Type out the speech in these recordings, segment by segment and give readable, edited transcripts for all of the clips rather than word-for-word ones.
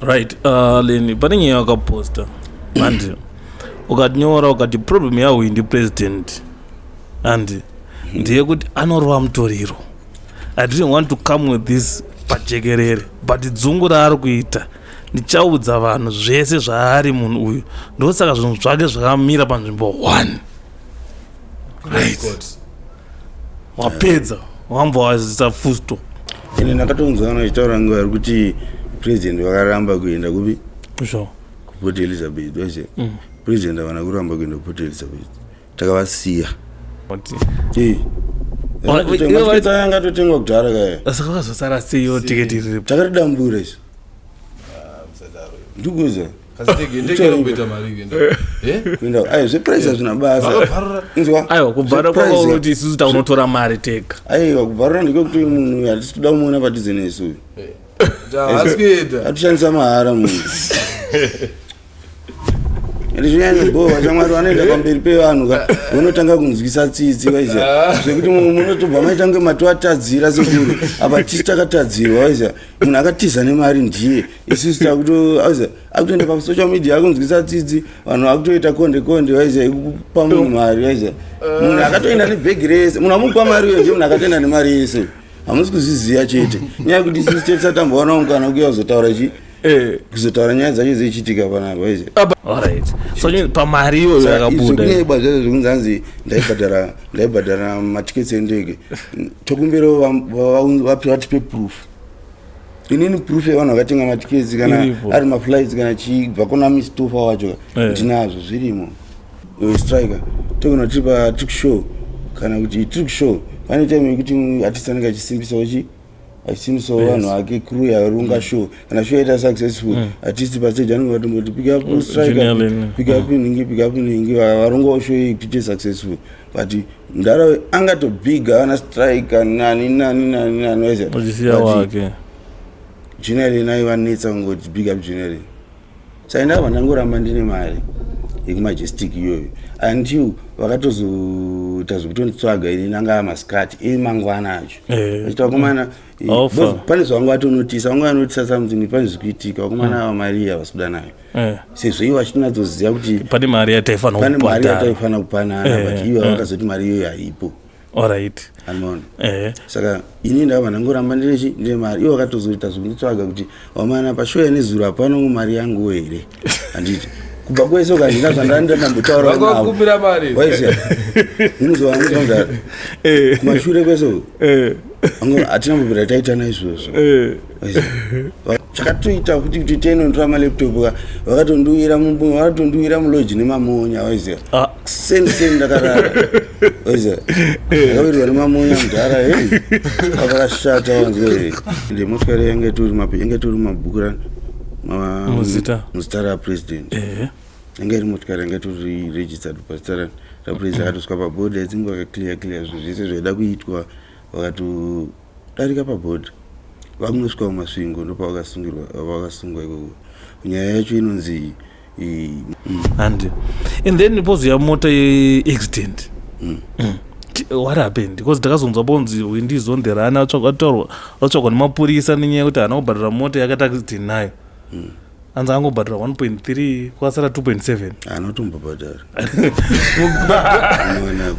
Right, Lenny, pane nyaya wakaposta handi, ukanyora ukati problem yaHwindi President handi ndeyekuti anorova mutoriro. I didn't want to come with this pajekerere, but dzungu raari kuita, ndichaudza vanhu zvese zvaari munhu uyu. Ndosaka zvinhu zvake zvakamira panzvimbo one, right? Wapedza, wambva wazisa fusto. Ende ndakatonzwa vanhu vachitaura nguva vari kuti President vakaramba kuenda kupi? KuPort Elizabeth vache. President havana kuramba kuenda kuPort Elizabeth, takavasiya. Matiketi aya angatotengwa kudhara kaya. Saka vakazosara seiyo tiketi iripo? Takatidambura isu, ndikuza. Kuenda ai, zveprice hazvina basa, inzwa. Aiwa, kubhara kwakauroti isusu taunotora mari tega. Aiwa, kubharura ndekekuti munhu hatisi kuda kumuona padhuze nesu uyu. Atishandisa mahara munhu. Ende zvinyanyobhowa, shamwari, vanoenda pamberi pevanhu ka, vanotanga kunzwisa tsitsi, waiziva, zvekuti munotobva maita kunge matoatadzira sekuru. Apa tisi takatadzirwa, waiziva, munhu akatiza nemari ndiye, isusu takuto, waiziva, akutoenda pasocial media akunzwisa tsitsi vanhu, akutoita konde konde, waiziva, ekupa munhu mari. Waiziva, munhu akatoenda nebhegi rese, munhu amupa mari uyo ndiye munhu akatoenda nemari yese. Hamusi kuzviziva chete, nyaya yekuti isusu chete tambowana mukana kuya kuzotaura chi kuzotaura nyaya dzacho dzichiitika panapa, waiziva. Alright, so pamari iyoyo yakabuda. Zvekunyeba zvacho zvekunzi hanzi ndaibhadhara matiketsi endege, tokumbirawo vatipe proof. Inini proof yevanhu vakatenga matiketsi kana Iripo. ari maflights kana chibva kuna Mustafa wacho, ndinazvo zvirimo. Striker, togona tiri patrick show kana kuti trick show, pane time yekuti artist anenge achisimbisawo chi achisimbisawo vanhu vake, crew yarunga show. Kana show yaita successful, artist pastage anenge vatomboti pick up striker, Junior Lenny. pick up ningi, pick up ningi, varungawo show iyi kuti iite successful. But ndara angatobhiga vana striker nani nani nani nani, waiziva. Uchisiya But wake. Junior Lenny aivanetsa kungoti big up Junior Lenny. Saka ndakabva ndangoramba ndine mari yekuMajestic iyoyo until vakatozoita zvekutonditsvaga ini nanga masikati emangwana acho. Vachiti vakomana, Alpha. because pane zvavanga vatonotisa, vanga vanotisa something, pane zviri kuitika, vakomana ava mari iyi havasi kuda nayo, sezvo ivo vachitonatsoziva kuti pane mari yataifanira pane mari kubhadhara. yataifanira kupanana, but ivo vakazoti mari iyoyo haipo. Anoona. Saka ini ndakabva ndangoramba ndinechi ndine mari. Ivo vakatozoita zvekunditsvaga kuti wamana pashow yanezuro hapana mari yangu here? Handiti kubva kwese ukandina zvandandambotaura navo. Vakakumbira mari. Waiziva, unozwa kumashure kwese uku, hatina mbobvira taitana izvozvo. Waiziva. Chakatoita kuti tienotora malaptop ka, vakatondiwira mulodge nemamonya, waiziva. Seni seni ndakarara, waiziva, ndakawirirwa nemamonya mudhara. Hei, vakashata wanzwa. Ende motikari yanga itori mabhuku Muzita. muzita raPresident. Yanga iri motikari yanga itori registered pazita raPresident. Akatosvika pabhodha, idzinge vakaclear clear zvinhu zvese zvaida kuitwa, vakatodarika pabhodha, vakunosvika kuMasvingo, ndopavakasungirwa, vakasungwa ikoko. Nyaya yacho inonzi And then pozoya mota yeaccident. What happened? Because takazonzwa bonzi Hwindi is on the run, atsvagwa nemapurisa nenyaya yekuti haana kubhadhara mota yakaita accident nayo. Anzi angobhadhara 1.3, kwasara 2.7. Haana kutombobhadhara.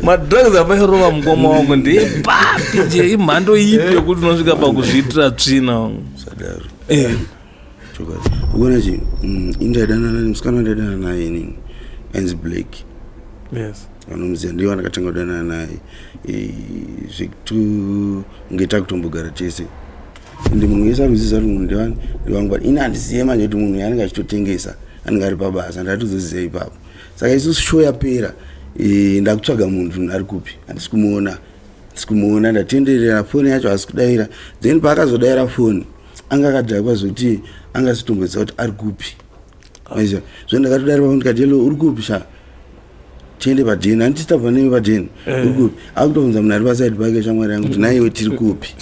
Madrugs amairova mukoma wangu ndepapi je? Imhando ipi yekuti unosvika pakuzviitira tsvina? Sadaro. Chokwadi, ukuona chi indaidanana nemusikana wandaidanana naye inini ainzi Black. Vanomuziva, ndiye wandakatanga kudanana naye, zvekutunge takutombogara tese. Ende munhu wese ari kuziva kuti munhu ndewani, ndewangu, but ini handizive manje kuti munhu anenge achitotengesa, anenge ari pabasa. Ndatozoziva ipapo. Saka isusu show yapera, ndakutsvaga munhu, munhu ari kupi? Handisi kumuona, handisi kumuona. Ndatenderera, foni yacho haasi kudaira. Then paakazodaira foni, anga akadhakwa zvekuti anga asitomboziva kuti ari kupi. Maiziva zvo, ndakatodari pafoni ndikati, "Hello, uri kupi sha? Tiende padheni, handiti tabva newe padheni? Uri kupi?" Akutobvunza munhu ari pasaidi pake, shamwari yangu, kuti, "Naiwe, tiri kupi?"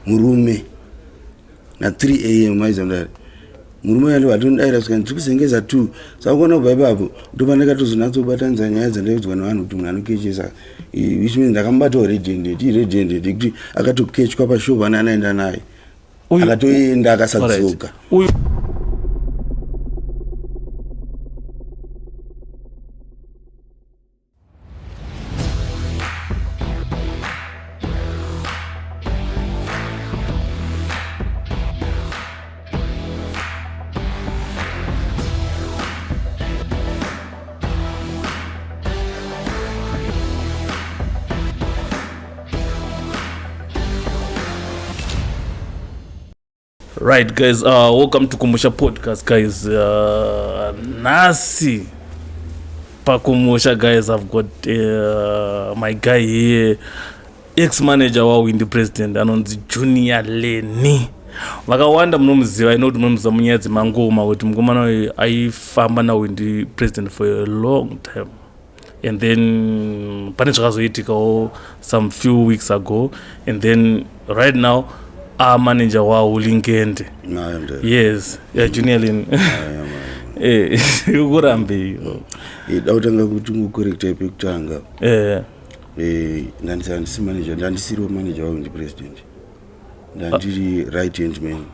Murume na3 am, maiziva mudari, murume uyo ndobva atondidaira svika, "Ndiri kuZengeza 2." Saka kuona kubva ipapo ndopa ndakatozonatsobatanidza nyaya dzandaiudzwa nevanhu kuti munhu anokechesa, which means ndakamubatawo red handed, red handed yekuti akatokechwa pashow pane anaenda naye, akatoenda akasadzoka. Uyu Right guys, welcome to Kumusha Podcast, guys. Nhasi paKumusha, guys, I've got my guy here, ex-manager waHwindi President, anonzi Junior Lenny. Vakawanda munomuziva, inoti munomuziva munyaya dzemangoma, kuti mukomana uyu aifamba naHwindi President for a long time, and then pane zvakazoitikawo some few weeks ago, and then right now amanager waUlingende. Nayo ndara. Yes, yeah, Junior Lenny. Ukurambei? Da kutanga kuti ngocorrecta pekutanga. Handisi manager, ndandisiriwo manager waHwindi President, ndandiri right hand man.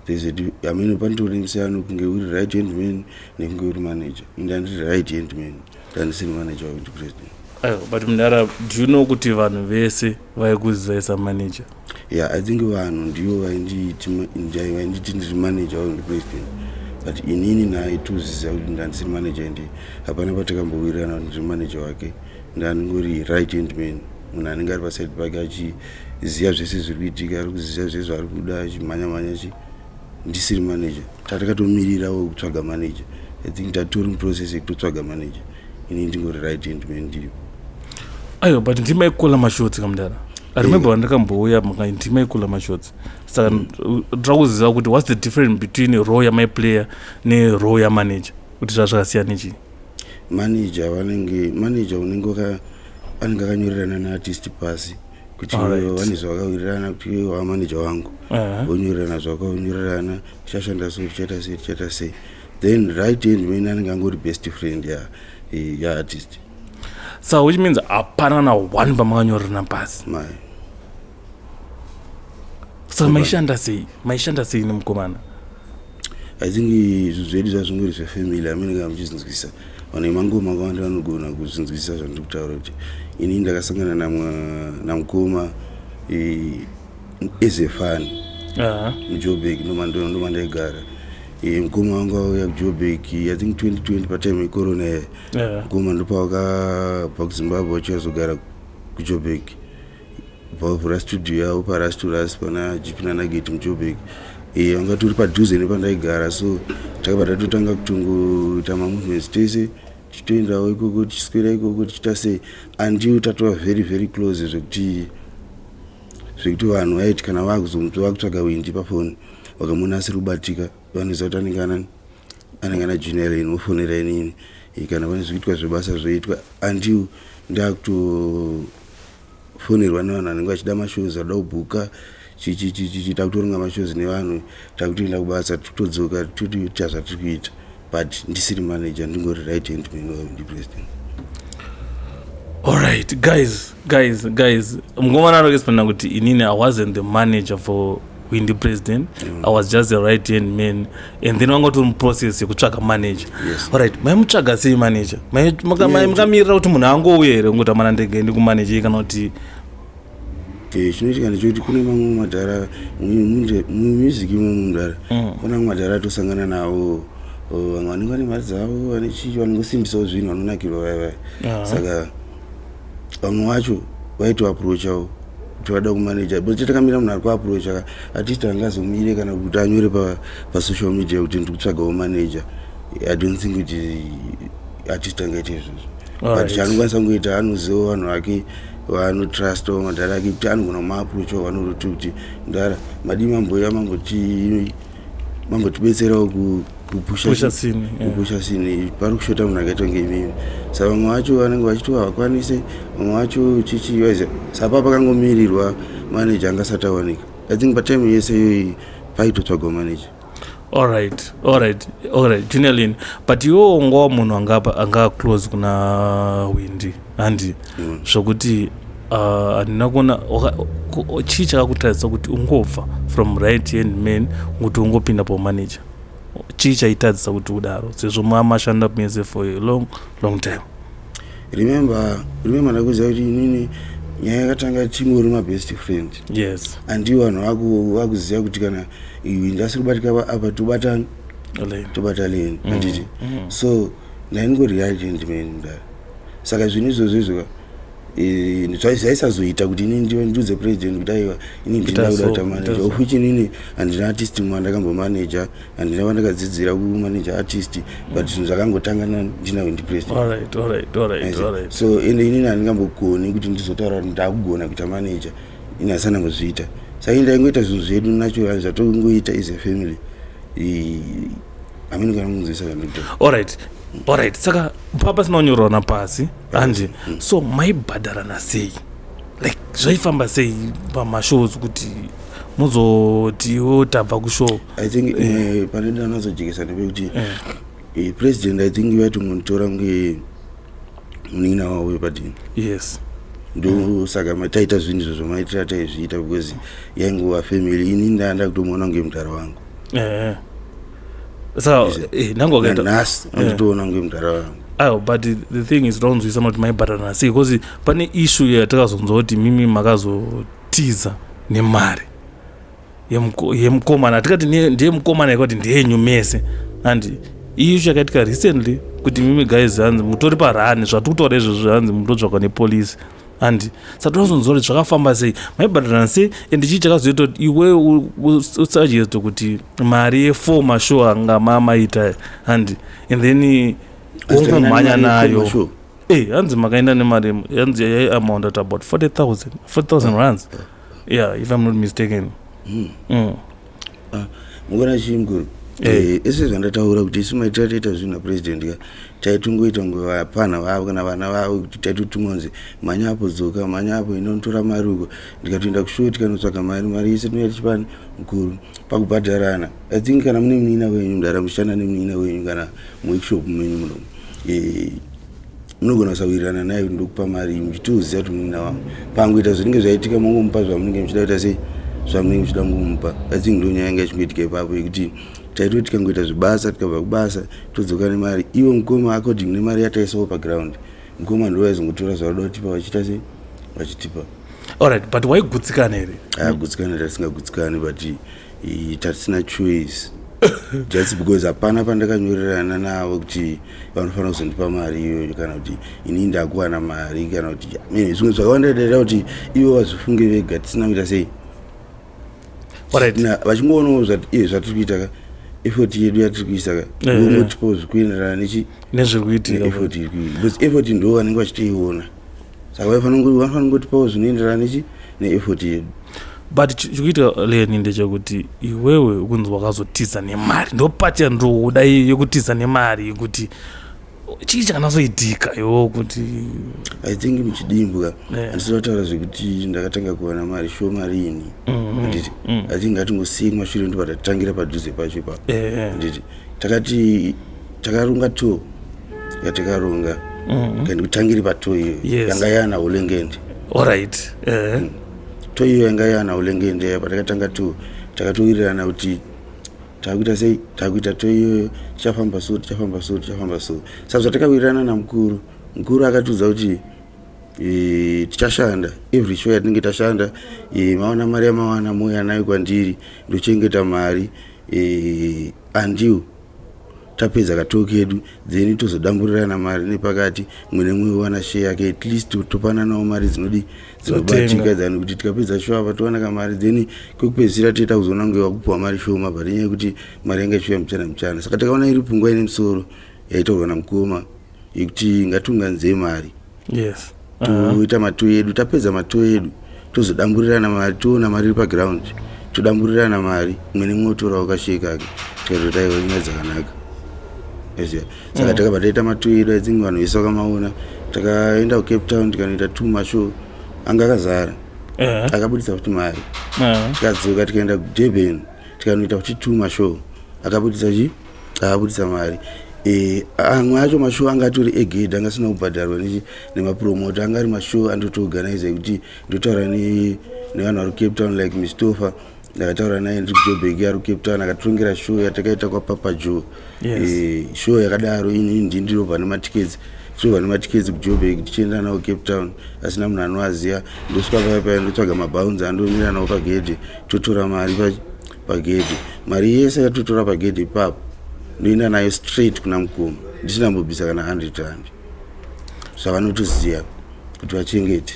There's a I mean, panotori musiyano kunge uri right hand man nekunge uri manager. Ndandiri right hand man, ndandisiri manager waHwindi President. Aiwa, but mudara, do you know kuti vanhu vese vaikuziva samanager? Yeah, I think vanhu ndivo vainditi ndiri manager waHwindi President, but inini naye toziziva kuti ndandisiri manager, ende hapana patakambowirirana kuti ndiri manager wake. Ndandingori right hand man, munhu anenge ari paside pake achiziva zvese zviri kuitika, ari kuziva zvese zvaari kuda, achimhanya mhanya chi ndisiri manager. Tatakatomirirawo kutsvaga manager. I think tatori muprocess yekutotsvaga manager, inini ndingori right hand man ndiripo. Aiwa, but ndimaicalla mashots kamudara. I remember vandakambouya, ndimaicalla mashots, saka ndira kuziva kuti what's the difference between role yamaiplayer nerole yamanager, kuti zvazvakasiyana nechii? Manager vanenge, manager unenge anenge akanyorerana naartist pasi kuti vane zvavakawirirana kuti iwe wamanager wangu, vonyorerana zvavakanyorerana, tichashanda so, tichaita sei, tichaita sei. Then right hand man anenge angori best friend yaartist. So which means hapana na one pamakanyorerana pasi? Mai. Saka maishanda sei, maishanda sei nemukomana? I think zvinhu zvedu zvazvingori zvefamily. Amene kana muchizinzwisa, vanhu vemangoma akawanda vanogona kuzvinzwisisa zvandiri kutaura, kuti ini ndakasangana namukoma as a fan muJoburg, ndomandaigara. Mukoma wangu auya kuJoburg, I think 2020, patime yecorona iya. Mukoma ndopavakabva kuZimbabwe vachiyazogara kuJoburg, vavhura studio yavo paRasturas pana GP naNugget muJoburg. Vanga tori padhuze nepandaigara, so takabva tatotanga kutongoita mamovements tese, tichitoendawo ikoko, tichiswera ikoko, tichiita sei, until tatova very very close, zvekuti vanhu vaiti kana vakutsvaga Hwindi pafoni, vakamuona asiri kubatika, vanoziva kuti anenge ana Junior Lenny, vofonera inini. Kana pane zvikuitwa zvebasa zvoitwa, until ndakutofonerwa nevanhu vanenge vachida mashows, vada kubhuka chichichichichi, takutoronga mashows nevanhu, takutoenda kubasa, totodzoka, totoita zvatiri kuita, but ndisiri manager, ndingori right hand man waHwindi President. Alright guys, guys, guys, mukomana anoexplaina kuti inini I wasn't the manager for Hwindi President. I was just the right hand man, and then vanga tori muprocess yekutsvaga manager. Yes. Alright, maimutsvaga sei manager? Makamirira kuti munhu angouya here, kungoti amana ndege ndikumanager, kana kuti? Chinoitika ndechekuti kune mamwe madhara mumusic imomo, mudhara. Kune mamwe madhara atosangana nawo, vamwe vanenge vane mari dzavo, vane chii, vanongosimbisawo zvinhu, vanonakirwa vaya vaya. Saka vamwe vacho vaitoapproachawo kuti vada kumanager, but takamira munhu ari kuapproacha, artist angazomire kana kuti anyore pasocial media kuti ndiri kutsvagawo manager? I don't think kuti artist angaite izvozvo, but chaanokwanisa kungoita, anozivawo vanhu vake vaanotrustawo, madhara ake, kuti anogona kumaapproachawo, vanototi kuti ndara madii mamboya mambotibetserawo kupusha Pusha scene, yeah. Kupusha scene, pari kushota munhu akaita kunge imimi. Saka vamwe vacho vanenge vachiti havakwanise, vamwe vacho chichi waiziva. Saka pakangomirirwa manager angasati awanika. I think patime yese iyoyi paitotsvagwa manager. Alright, Junior Lenny, but iwewo ungova munhu anga close kuna Hwindi, handi? Zvokuti handina kuona chii chakakutarisisa kuti ungobva from right hand man kuti ungopinda pamanager. Chii chaitadzisa kuti udaro, sezvo mamashanda mese for a long, long time? Remember ndakuziva kuti inini nyaya yakatanga tingori mabest friend. Andiwo vanhu vakuziva kuti kana iwe ndasiri kubatika apa, tobatana. Lenny. Tobata Lenny, handiti? So ndaingori right hand man mudara. Saka zvinhu izvozvo izvo Zvaisazoita kuti inini ndiudze president kuti aiwa, ini ndina Ita kuda so, kuita ita manager, so. Of which inini handina artist mwandakambomanager, handina vandakadzidzira kumanager artist, but zvinhu zvakangotanga ndina Hwindi president. All right. So ende inini handingambogoni kuti ndizotaura kuti ndakugona kuita manager, ini handisandambozviita. Saka ini ndaingoita zvinhu zvedu natural, zvatongoita as a family. Hamene kana munzwisa zvandikuita. Alright, saka pasina kunyorerana pasi, handi? So maibhadharana sei? Like, zvaifamba sei pamashows kuti muzoti iwo tabva kushow? I think pane ndanazojekesa ndepekuti president, I think vaitongonditora kunge munin'ina wavo wepadini. Ndosaka taita zvinhu izvo zvamaitira taizviita, because yaingova family. Ini ndanda kutomuona kunge mudhara wangu. Saka nange wakaita Nanhasi anditoona kunge mudhara wangu. Aiwa, but the thing is, taunzwisa kuti maibhadharana sei, because pane issue yatakazonzwa kuti mimi makazotiza nemari yemukomana. Tikati ndeyemukomana, yakati ndeyenyu mese, and iyi issue yakaitika recently kuti mimi guys, hanzi mutori parani, zvatiri kutaura izvozvo, hanzi mutotsvakwa nepolisi, and saka tinozonzwa kuti zvakafamba sei, maibhadharana sei, and chii chakazoita kuti iwe usuggest kuti mari yefour mashow anga mamaita, and then wongomhanya nayo? Sure. Hanzi makaenda nemari, hanzi yaiamount at about 40,000, 40,000 rands, yeah, if I'm not mistaken. Mukona chii, mukuru? Ese zvandataura kuti isu maitira taita zvinhu napresident ka, taitongoita kunge vapana vavo kana vana vavo, kuti taitotumwa kunzi mhanya apo, dzoka, mhanya apo, inotora mari uko. Ndikatoenda kushow, tikanotsvaga mari, mari yese tinouya tichipani mukuru. Pakubhadharana, I think kana mune munin'ina wenyu mudara, muchishanda nemunin'ina wenyu kana muworkshop menyu munomu, munogona kusawirirana naye kuti ndokupa mari, muchitoziva kuti munin'ina wangu. Pangoita zvinenge zvaitika, mongomupa zvamunenge muchida kuita sei, zvamunenge muchida kungomupa. I think ndo nyaya yanga ichingoitika ipapo, yekuti taitoti tikangoita zvibasa, tikabva kubasa, todzoka nemari. Ivo mukoma, according nemari yataisawo paground, mukoma ndo vaizongotora zvavada kutipa, vachiita sei, vachitipa. Alright, but waigutsikana here? Agutsikana, tatisingagutsikani, but tatisina choice, just because hapana pandakanyorerana navo kuti vanofanira kuzondipa mari iyoyo, kana kuti inini ndakuwana mari, kana kuti I mean, zvimwe zvakawanda daida kuti ivo vazvifunge vega, tisina kuita sei. Vachingoonawo iye zvatiri kuita ka, effort yedu yatiri kuisa ka, vongotipawo zvikuenderana nechi Nezviri kuitika. Effort iri kuita, because effort ndo vanenge vachitoiona, saka vanofanira kungotipawo zvinoenderana nechi neeffort yedu. But chikuitika leni ndechekuti iwewe ukunzi wakazotiza nemari. Ndopati yandoda yekutiza nemari, kuti chii chakanazoitika iwo kuti? I think muchidimbu ka, handisida kutaura zvekuti ndakatanga kuwana mari shoma rini, handiti? I think ngatingosiyei mashure, ndobva tatangira padhuze pacho ipapo. Handiti takati takaronga tour yatakaronga, kandi kutangiri patour iyoyo yanga yana Hulengende. Tour iyo yanga yana Hulengende, patakatanga tour takatowirirana kuti takuita sei, takuita tour iyoyo, tichafamba so, tichafamba so, tichafamba so. Saka zvatakawirirana namukuru, mukuru akatiudza kuti tichashanda every show yatinenge tashanda, mawana mari yamawana, mouya nayo kwandiri, ndochengeta mari until tapedza katour kedu, then tozodamburirana mari nepakati, mumwe nemumwe wana share yake. At least topananawo mari dzinodi dzinobatika Dzotenga. Dzani kuti tikapedza show apa towana kamari, then kwekupedzisira toita kuzoona kunge wakupiwa mari shoma, but inyaya yekuti mari yanga ichiuya muchana muchana. Saka takaona iri pfungwa ine musoro yaitaurwa namukoma yekuti ngatiunganidzei mari, toita matour edu, tapedza matour edu tozodamburirana mari, toona mari iri paground, todamburirana mari, mumwe nemumwe otorawo kashare kake. Tikatoti aiwa, nyaya dzakanaka. Aziya, saka takabva taita matour edu. I think vanhu vese vakamaona. Takaenda kuCape Town, tikanoita two mashow anga akazara, akabudisa futi mari. Tikadzoka, tikaenda kuDurban, tikanoita futi two mashow, akabudisa chi akabudisa mari. Amwe acho mashow anga atori egedhi, anga asina kubhadharwa nemapromota, anga ari mashow andotoorganiza ekuti ndotaura nevanhu vari kuCape Town, like Mistopher, ndakataura naye ndiri kuJobek, ari kuCape Town, akatirongera show yatakaita kwaPapa Joe. Show yakadaro, ini ndini ndinobva nematickets, tinobva nematickets kuJobek, tichienda nawo Cape Town asina munhu anoaziva. Ndosvika paya paya, ndotsvaga mabouncer, andomira nawo pagedhi, totora mari pagedhi. Mari yese yatotora pagedhi ipapo, ndoenda nayo straight kuna mukoma, ndisina mbobvisa kana 100 rand, zvavanotoziva. Kuti vachengete.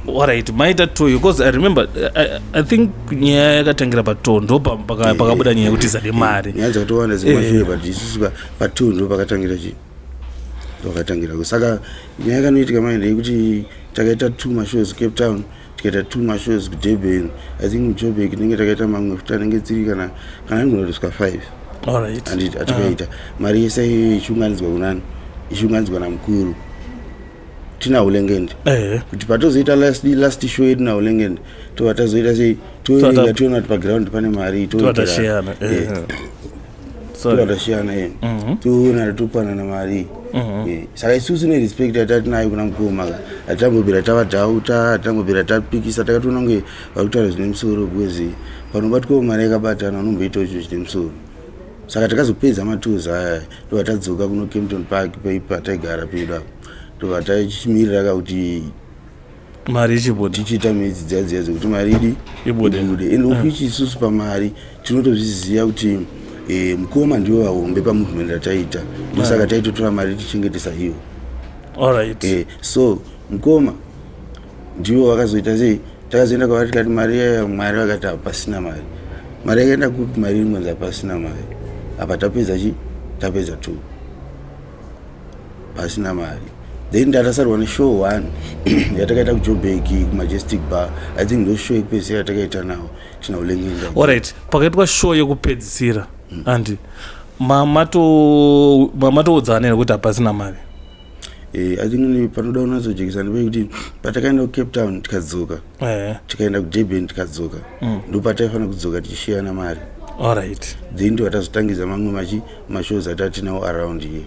Alright, maita tour, because I remember, I think nyaya yakatangira patour, ndo pakabuda nyaya yekutiza nemari. Nyaya dzakatowanda dzemashure, but isusu patour ndo pakatangira chi pakatangira. Saka nyaya yakanoitika manje ndeyekuti takaita two mashows Cape Town, tikaita two mashows kuDurban. I think muJoburg tinenge takaita mamwe futi anenge tiri kana anogona kutosvika five. Handiti atakaita mari yese iyoyo ichiunganidzwa kunani? Ichiunganidzwa namukuru tina Hulengende. Kuti patozoita last show yedu naHulengende, tobva tazoita sei? Toverenga, toona kuti paground pane mari. Tovatashiyana. Tobva tashiyana, toona, topanana mari. Saka isusu nerespect yatatinayo kuna mukoma, hatitambobvira tavadhauta, hatitambobvira tapikisa. Takatoona kunge vari kutaura zvine musoro, because panobatwawo mari yakabatana, unomboitawo chinhu chine musoro. Saka takazopedza matours aya, ndobva tadzoka kuno Kempton Park pataigara pedu apo, ndobva tachimirira ka kuti mari ichibuda. Tichiita midzi dziya dziya dzekuti mari idi Ibude. Ibude. And of which isusu pamari tinotozviziva kuti mukoma ndiwo vahombe pamovement yataita, ndosaka taitotora mari tichengetesa iwo. So mukoma ndiwo vakazoita sei? Takazoenda kwavari tikati mari yaya, mwari vakati hapasina mari. Mari yakaenda kupi? Mari ingonzi hapasina mari. Apa tapedza chi tapedza two, pasina mari. Then ndatasarwa neshow one yatakaita kuJoburg, kuMajestic Bar. I think ndo show yekupedzisira yatakaita nawo tina Ulengenda. Alright, pakaitwa show yekupedzisira, andi mamatoudzana here kuti hapasina mari? I think panoda kunatsojekesa ndepekuti patakaenda kuCape Town tikadzoka, tikaenda kuDurban tikadzoka, ndo pataifanira kudzoka tichishiyana mari. Then ndo vatazotangidza mamwe machi mashows atatinawo around here.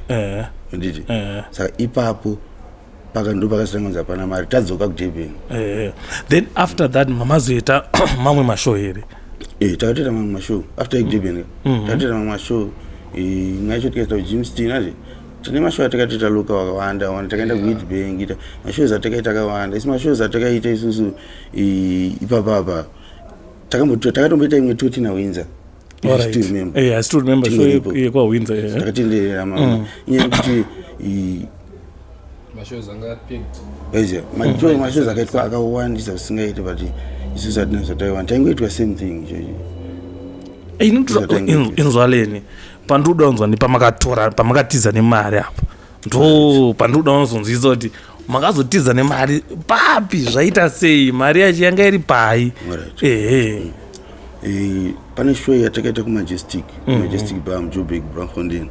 Nditi saka ipapo paka ndo pakazotanga hapana mari tadzoka kuDurban. Then after that mamazoita mamwe mashow here? Takatoita mamwe mashow after ekuDurban. Takatoita mamwe mashow imwe yacho tikaita kuGermiston. Aje tine mashow atakatoita local akawanda wanda. Takaenda kuWitbank, ita mashows atakaita akawanda. Isi mashows atakaita isusu ipapapa takatomboita imwe tour tina Windsor. If you still remember. I still remember show Tingoripo. yekwaWindsor. Takatenderera mama, inyaya yekuti Mashows anga picked. Aiziva mashows akaitwa akawandisa zvisingaiti, but isusu hatina zvataiwana, taingoitwa same thing ichocho. Inzwaleni, pandinoda kunzwa nepamakatora, pamakatiza nemari apa, ndo pandinoda kunzonzwisa kuti makazotiza nemari papi, zvaita sei, mari yacho yanga iri pai? Alright. Pane show yatakaita kuMajestic, Majestic Bar muJoburg, Braamfontein,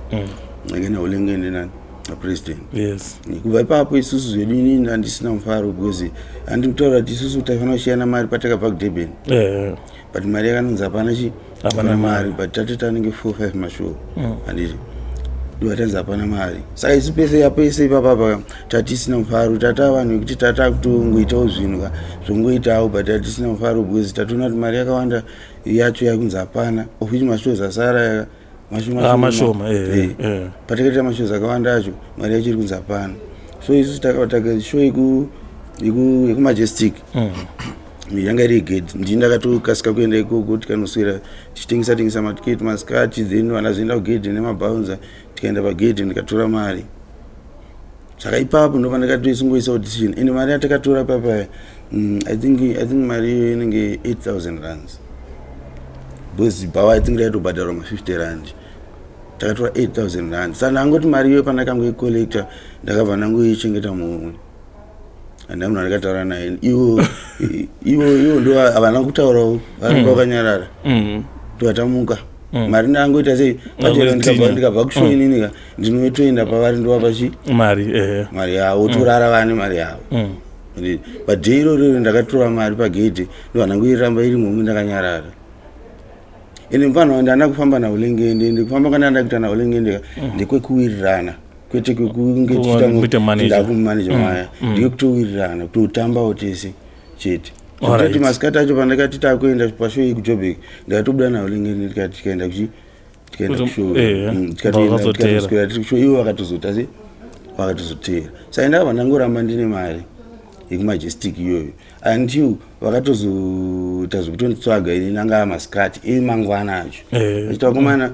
yakaenda Hulengende nani napresident. Kubva ipapo isusu zvedu, inini handisina mufaro, because handi kutaura kuti isusu taifanira kushiyana mari patakabva kuDurban, but mari yakanonzi hapana chi Hapana. Mari, but tatita anenge 4 5 mashow, handiti? Ndivatanzi hapana mari. Saka isu pese pese ipapapa tatisina mufaro, tata vanhu vekuti tata kutongoitawo zvinhu ka zvongoitawo, but tatisina mufaro because tatoona kuti mari yakawanda yacho yakunzi hapana, of which mashows asara Ah, mashoma. Patakaita mashows akawanda acho, mari yacho iri kunzi hapana. So isusu takataka show yekuMajestic yanga iri gate. Ndini ndakatokasika kuenda ikoko, tikanoswera tichitengesa tengesa matiketi masikati, then vanazoenda kugate nemabouncer, tikaenda pagate ndikatora mari. Saka ipapo ndo pandakatoisungoisawo decision, ende mari yatakatora papa, I think mari iyoyo inenge 8000 rands, because bhawa I think raitobhadharwa ma50 rand. Takatora 8000 rand. Saka ndangoti mari iyoyo pandakangoicollecta, ndakabva ndangoichengeta muhomwe. Handina munhu andakataura naye. Ivo ndo havana kutaurawo, varamba vakanyarara. Ndovatamuka mari ndangoita sei pachero. Ndikabva kushow inini ka, ndinotoenda pavari, ndovapa chi mari. Mari yavo, torara vane mari yavo. Paday iroro ndakatora mari pagedhe, ndobva ndangoiramba iri muhomwe ndakanyarara. Ende mufanira ndanda kufamba naUlengende, ende kufamba kwandanda kuita naUlengende ka ndekwekuwirirana, kwete kwekunge Kuita manager. Ndakumumaneja maya, ndekekutowirirana, kutotambawo tese chete. Kuti masikati acho pandakati takuenda pashow yekuJoburg, ndakatobuda naUlengende, tikati tikaenda kuchi tikaenda kushow. Vakazotera. Tikatoswera tiri kushow, ivo vakatozota se vakatozotera. Saka ndakabva ndangoramba ndine mari yekuMajestic iyoyo until Vakatozoita zvekutonditsvaga ini nanga masikati emangwana acho. Vachiti vakomana,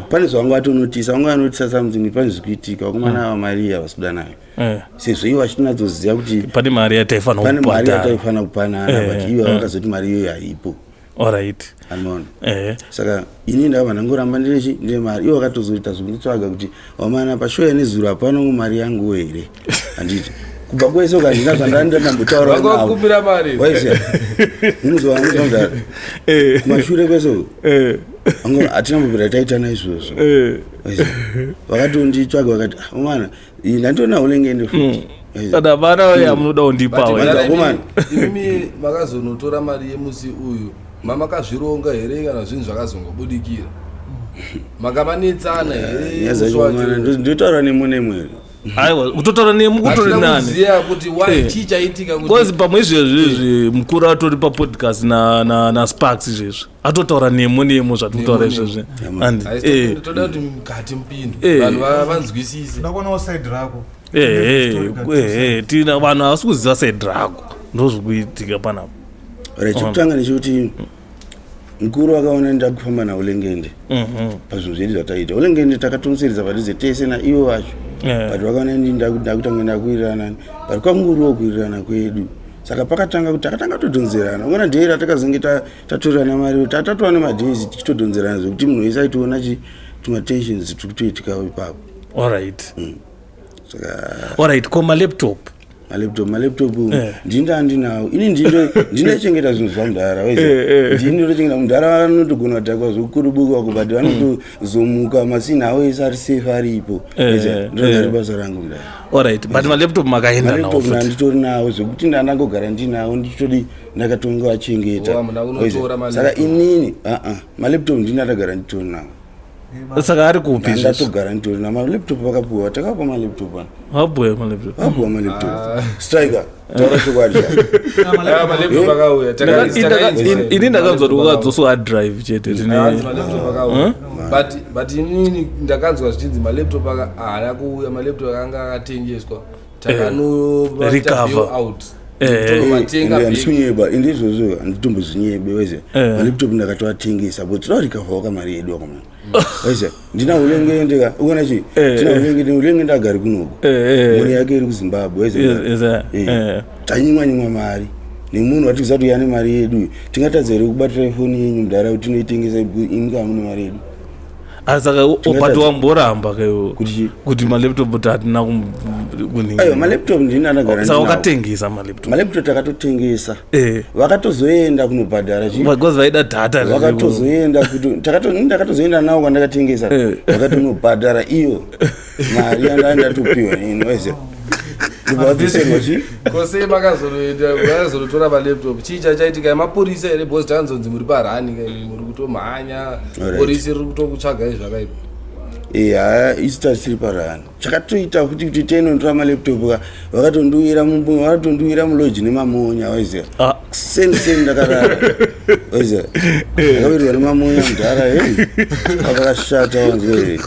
pane zvavanga vatonotisa, vanga vanotisa something, pane zvikuitika, vakomana ava mari havasi kuda nayo. Sezvo ivo vachitonatsoziva kuti pane mari yataifanira pane mari yataifanira kupanana, but ivo vakazoti mari iyoyo haipo. Anoona. Saka ini ndakabva ndangoramba ndinechi ndine mari. Ivo vakatozoita zvekunditsvaga kuti wamana pashow yenezuro hapana mari yanguwo here? Handiti kubva kwese ukazvina zvandandambotaura. Vakakumbira mari. Waiziya unozwa kumashure kwese uku. Hatina mbobvira taitana izvozvo. Waiziya vakatonditsvaga vakati, "Ah, umana ndanditoona ulengende futi." Waiziya. Kana vana yamunoda kundipa. But wena. Vakomana. Imimi makazonotora mari yemusi uyu, mamakazvironga here kana zvinhu zvakazongobudikira? Makamanetsana here Nyaya musi dzacho wacho? komana, ndotaura nemo nemo here? Aiwa, kutotaura nemu kutori Hatina nani. kuziva kuti why chii chaitika kuti Kozi pamwe izvezvi izvi mukuru atori papodcast naSparks izvezvi atotaura nemo nemo zvatiri kutaura Nemo, izvezvi. And Haisi toda kuti mukati mupindo vanhu vanzwisise. Ndakuonawo side rako. Tina vanhu havasi kuziva side rako, ndozvikuitika panapa. Right, chekutanga ndechekuti mukuru akaona ndakufamba naulengende pazvinhu zvedu zvataita. Ulengende takatomuseredza padhuze tese naivo vacho. But vakaona ndi ndakutanga ndakuwirirana, but kwanguriwo kuwirirana kwedu. Saka pakatanga kuti takatanga kutodhonzerana, ukaona day ratakazonge tatorerana mari, tatova nemadays tichitodhonzerana zvekuti munhu wese aitoona tumatensions turi kutoitikawo ipapo. Saka Alright, ko malaptop? Malaptop ndini andinawo ini, ndinochengeta zvinhu zvamudhara. Ndini ndotochengeta. Mudhara vanotogona kudhakwa zvekukurubuka, but vanotozomuka masini avo ese ari safe, aripo. Ndinogari basa rangu mudhara. Alright, but malaptop makaenda nawo Malaptop futi? Ndanditori nawo, zvekuti ndandangogara ndinawo, ndichitodi ndakatongovachengeta. Oh, hamuna kunotora Saka malaptop? inini aa malaptop ndini ndakagara nditori nawo. Saka ari kupi izvezvi? Ndatogara nditori nawo malaptop, vakapiwa, takapa malaptop ano. Wabhuya malaptop? Vapiwa malaptop. Striker, taura chokwadi. Aya malaptop akauya. Ini ndakanzwa kuti wakadzoswa hard drive chete tine. Hanzi malaptop akauya, but inini ndakanzwa zvichinzi malaptop haana kuuya, malaptop akanga akatengeswa, takano Recover. out tonomatenga back. Handisi inde izvozvo handitombozvinyebe, weze. Malaptop ndakatoatengesa but todarikavhawo mari yedu akomana, weze. Ndina ulengende ka, ukuona chi tina ulengende, ulengende agari kunoku. Mhuri yake iri kuZimbabwe, weze. Yes, Tanyimwa nyimwa mari nemunhu watikuziva kuti yane mari yedu, tingatadza here kubatira foni yenyu mudhara kuti tinoitengesa imi kana mune mari yedu? Saka but wamboramba kaiwo Kuti chii? Kuti malaptop kuti hatina Aiwa, malaptop ndini andagara saka ndinawo. wakatengesa malaptop? Malaptop takatotengesa. Vakatozoenda kunobhadhara chi Because vaida data riri Vakatozoenda kuti ndakatozoenda nawo kwandakatengesa. Vakatonobhadhara iyo mari yanda ndatopiwa ini, waiziva, ndobva vadzoserwa chi Kosei makazonoenda, makazonotora malaptop, chii chachaitika? Mapurisa here? Because tanzonzi muri parani ka, muri kutomhanya. Porisi riri kutokutsvagai zvakaipa. Eya, isu tasiri parani. Chakatoita kuti tinotora malaptop ka, vakatondiwira vakatondiwira mulodge nemamonya, waiziva. Seni seni ndakarara, waiziva, ndakawirwa nemamonya mudhara. Hei, pakashata wanzwa here?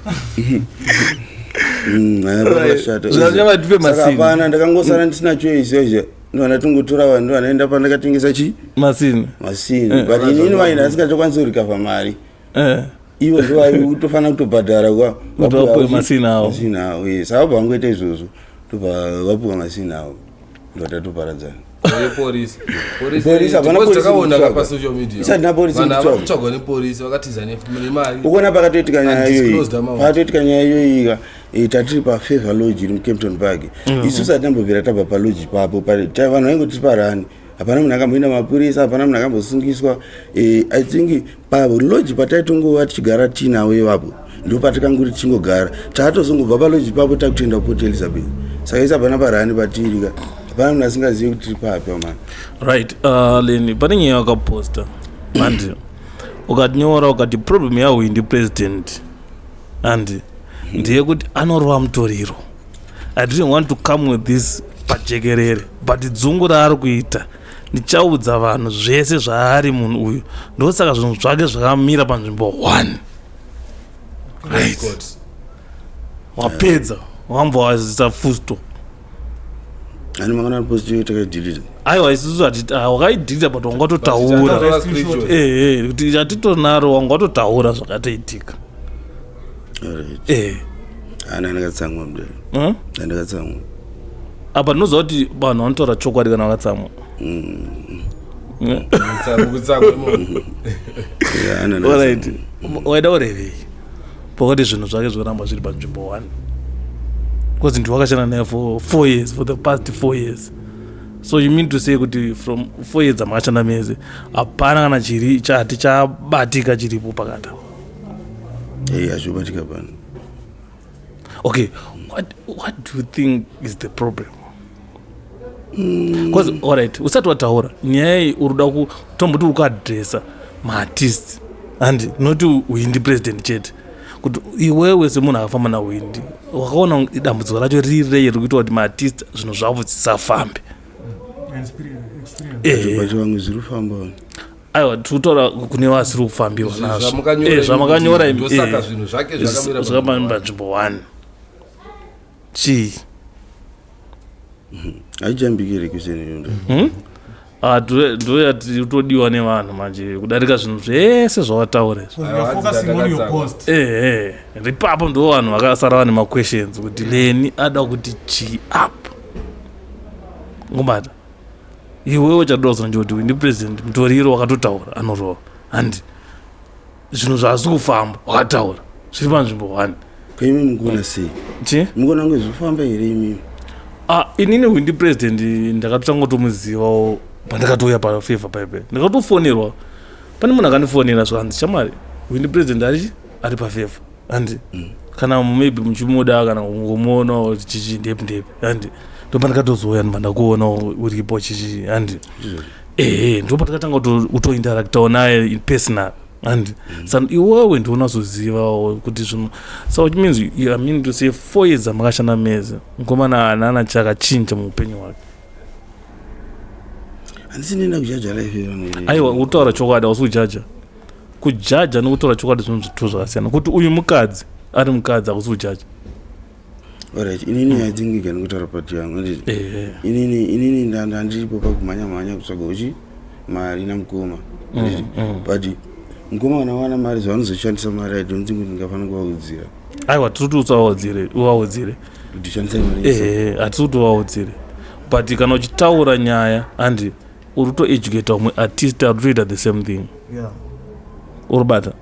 Pakashata. Zvazvanga tipe Saka masini. hapana, ndakangosara ndisina choice, waiziva, ndovandatongotora vanhu, ndovanaenda pandakatengesa chi Masini. Masini, but inini vaina asingachakwanisi kurikavha mari. Ivo ndovaitofanira kutobhadhara kwa Kuti vapuwe masini avo. Masini avo, yes. Saka vabva vangoita izvozvo, ndobva vapuwa masini avo, ndobva tatoparadzana. Yepolisi. Polisi, hapana polisi Takaona ikutsvaga. pasocial media Isati na polisi vanhu ava ikutsvaga. kutsvagwa nepolisi, vakatiza nemari. Ukuona pakatoitika nyaya iyoyi, Undisclosed amount. pakatoitika nyaya iyoyi ka, tatiri paFavor Lodge iri muKempton Park. Isusu hatambobvira tabva palodge papo. Vanhu vaingoti parani, hapana munhu akamboenda mapurisa, hapana munhu akambosungiswa. I think palodge pataitongova tichigara tiinawo ivapo, ndo patakanguri tichingogara. Taatozongobva palodge papo takutoenda kuPort Elizabeth. Saka isi hapana parani patiri ka, hapana munhu asingazivi kuti tiri papi amana. Right, Leni, pane nyaya wakaposta handi, ukanyora ukati problem yaHwindi president handi ndeyekuti anorova mutoriro. I didn't want to come with this pajekerere, but dzungu raari kuita, ndichaudza vanhu zvese zvaari munhu uyu. Ndosaka zvinhu zvake zvakamira panzvimbo one. Right, wapedza, wambva wazisa fusto. Ani makana post iyo takaidhilita. Aiwa, isusu wakaidhilita, but wanga watotaura. But screenshot. Ehe, kuti hatitonaro, wanga watotaura zvakatoitika. Alright. Ana ndakatsamwa, mudare. Huh? Ndakatsamwa. Apa ndinoziva kuti vanhu vanotaura chokwadi kana vakatsamwa. Mukutsamwa imomo. Yeah, ana Alright. ndakatsamwa. Waida kurevei pakati zvinhu zvake zvinoramba zviri panzvimbo one? Because ndi wakashanda naye for 4 years, for the past 4 years. So you mean to say kuti from 4 years amakashanda mese, hapana kana chiri chati chabatika chiripo pakati apa? Ei, hazviobatika pano. Okay, what do you think is the problem? Because, alright, usati wataura nyaya iyi, uri kuda kutomboti uri kuadresa maartist and noti Hwindi President chete, kuti iwewe semunhu akafamba naHwindi, wakaona dambudziko racho riri rei riri kuita kuti maartist zvinhu zvavo zvisafambe? Experience. But vamwe zviri kufamba. Aiwa, tiri kutaura kune vasiri kufambiwa nazvo. Zvamakanyora Zvamakanyora imi, imi, ndosaka zvinhu zvake zvakamira zvakamira panzvimbo one chii? Haijambiki here question iyondo? Hmm? Ah, ndo yatotodiwa nevanhu manje kudarika zvinhu zvese zvawataura izvi. Because we are focusing on your post. Ehe, ripapo ndo vanhu vakasara vane maquestions kuti Leni ada kuti chii up ngobata. Iwewe chadoda kuzonje kuti ndi president mutoriro wakatotaura anorova, handi zvinhu zvasi kufamba, wakataura zviri panzvimbo one. Kaimi mukuona sei? Chi? Mukuona kunge zvofamba here imimi? Ah, inini Hwindi President ndakatotanga kutomuzivawo pandakatouya pafavor paipe. Ndakatofonerwa, pane munhu akandifonera zvakanzi, "Chamari, Hwindi President ari pafavor, handi kana maybe muchimuda kana kungomuonawo chichi ndepi ndepi." Handi ndo pandakatozouya, ndibva ndakuonawo uripo chichi, handi ehe, ndo pandakatanga kutointeractawo naye in personal, handi. Saka iwewe ndounazozivawo kuti zvinhu, so which means you, I mean to say, 4 years amakashanda mese, mukomana haana chakachinja muupenyu hwake? Handisi ndenda kujaja life yevanhu. Aiwa, kutaura chokwadi hausi kujaja. Kujaja nokutaura chokwadi zvinhu zvitu zvakasiyana. Kuti uyu mukadzi ari mukadzi, hakusi kujaja. Alright, inini I think igani kutaura pati yangu, handiti? Inini ndandiripo pakumhanya mhanya kutsvaga uchi mari namukoma, handiti? But mukoma kana wana mari, zvavanozoshandisa mari, I don't think kuti ndingafanira kuvaudzira. Aiwa, tiri kuti usavaudzire, uvaudzire. Kuti shandisai mari. Ehe, hatisi kuti uvaudzire, but kana uchitaura nyaya, handi uri kutoeducata umwe artist ari kutoita the same thing. Uri bata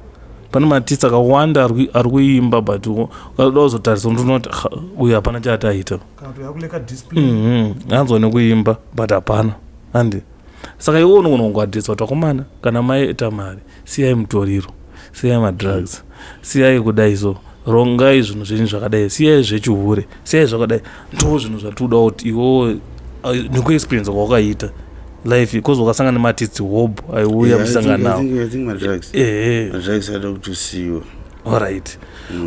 pane maartist akawanda ari kuimba, but ukada kuzotarisa unonoti, "Ah, uyu hapana chaati aita." Kana kuti yakuleka discipline. Anzwa nekuimba, but hapana, handi. Saka iwe unogona kungoadresa kuti, "Vakomana, kana maita mari, siyai mutoriro, siyai madrugs, siyai kudai, so rongai zvinhu zvenyu zvakadai, siyai zvechihure, siyai zvakadai." Ndo zvinhu zvatinoda kuti iwewe nekuexperience kwawakaita life, because wakasangana nemaartist hob aiuya muchisangana nawo. I think madrugs, madrugs ada kutosiyiwa.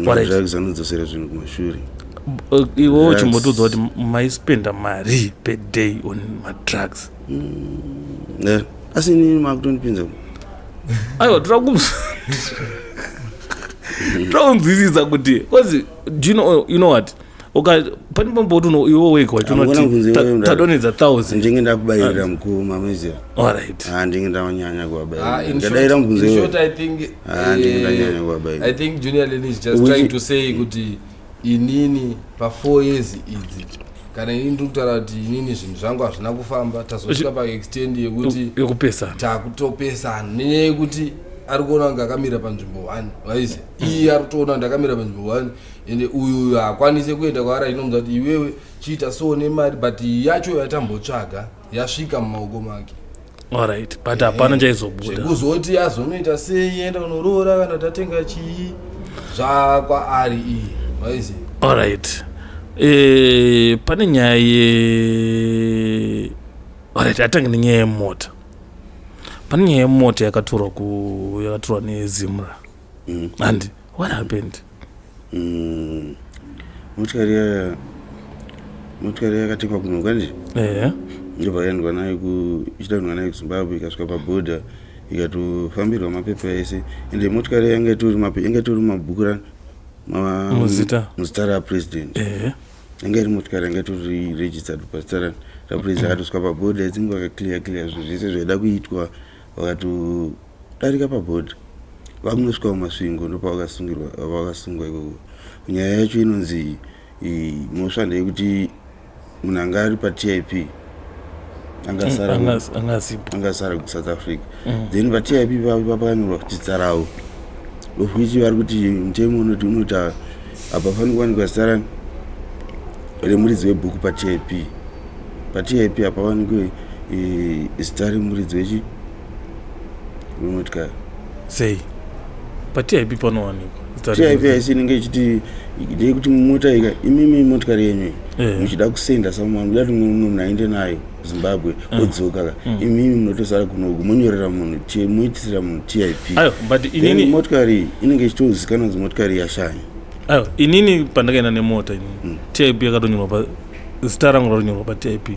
Madrugs anodzosera zvinhu kumashure. Iwewe Drugs. Chimbotiudza kuti maispenda mari per day on madrugs? Ne, asi inini makutondipinza. Aiwa, toda kunzwisisa kuti, because do you know what, pane pamboti iwe wega Hamuna kubvunza iwewe, mudhara. tadonedza 1000. Ndinge ndakubayirira mukoma, maziva. Ah, ndinge ndanyanya Ah, kuvabayirira. in Ndadaira short, mubvunzo in iwewe. short, I think Ah, ndinge ndanyanya kuvabayirira. I think Junior Lenny is just trying to say kuti inini pa4 years idzi, kana inini ndiri kutaura kuti inini zvinhu zvangu hazvina kufamba, tazosvika paextend yekuti yekupesana. Takutopesana nenyaya yekuti ari kuona kunge akamira panzvimbo one, waizi iye ari kutoona kuti akamira panzvimbo one, ende uyu haakwanisi kuenda kwaari achinomudza kuti iwewe chiita so nemari, but yacho yatambotsvaga yasvika mumaoko make. Alright, but hapana chaizobuda. Zvekuzoti azonoita sei, enda unoroora kana tatenga chii, zvakwaari iyi, waizi. Alright, pane nyaya ye, alright, atange nenyaya yemota. Pane nyaya yemota yakatorwa ku yakatorwa neZimra, and what happened? Motikari yakatekwa kuno kwanje. Ndobva yaendwa nayo ichida kuendwa nayo kuZimbabwe, ikasvika pabhodha, ikatofambirwa mapepa ese. Ende motikari yanga itori mabhuku Muzita. muzita rapresident. Yanga iri motikari yanga itori registered pazita Rapresident akatosvika pabhodha, I think vakaclear clear zvinhu zvese zvaida kuitwa, vakatodarika pabhodha, vakunosvika muMasvingo, ndopavakasungirwa, vakasungwa ikoko. Nyaya yacho inonzi mhosva ndeyekuti munhu anga ari paTIP angasara Angasipo. Angasara kuSouth Africa. Then paTIP pakanyorwa kuti zita ravo, of which vari kuti mutemo unoti hapafaniri kuwanikwa zita remuridzi webhuku paTIP. PaTIP hapawanikwe zita remuridzi wemotikari. Sei paTIP panowanikwa zita TIP remuridzi? Haisi inenge ichiti ndeyekuti mota ika imimi motikari yenyu iyi, muchida kusenda someone, muchida kuti mumwe munhu aende nayo Zimbabwe, odzoka ka, imimi munotosara kunoku, monyorera munhu, moitisira munhu TIP. Ayo, but Then inini motikari iyi inenge ichitozikanwa kunzi motikari yashanya. Ayo, inini pandakaenda nemota inini, TIP yakatonyorwa pa zita rangu, ratonyorwa paTIP.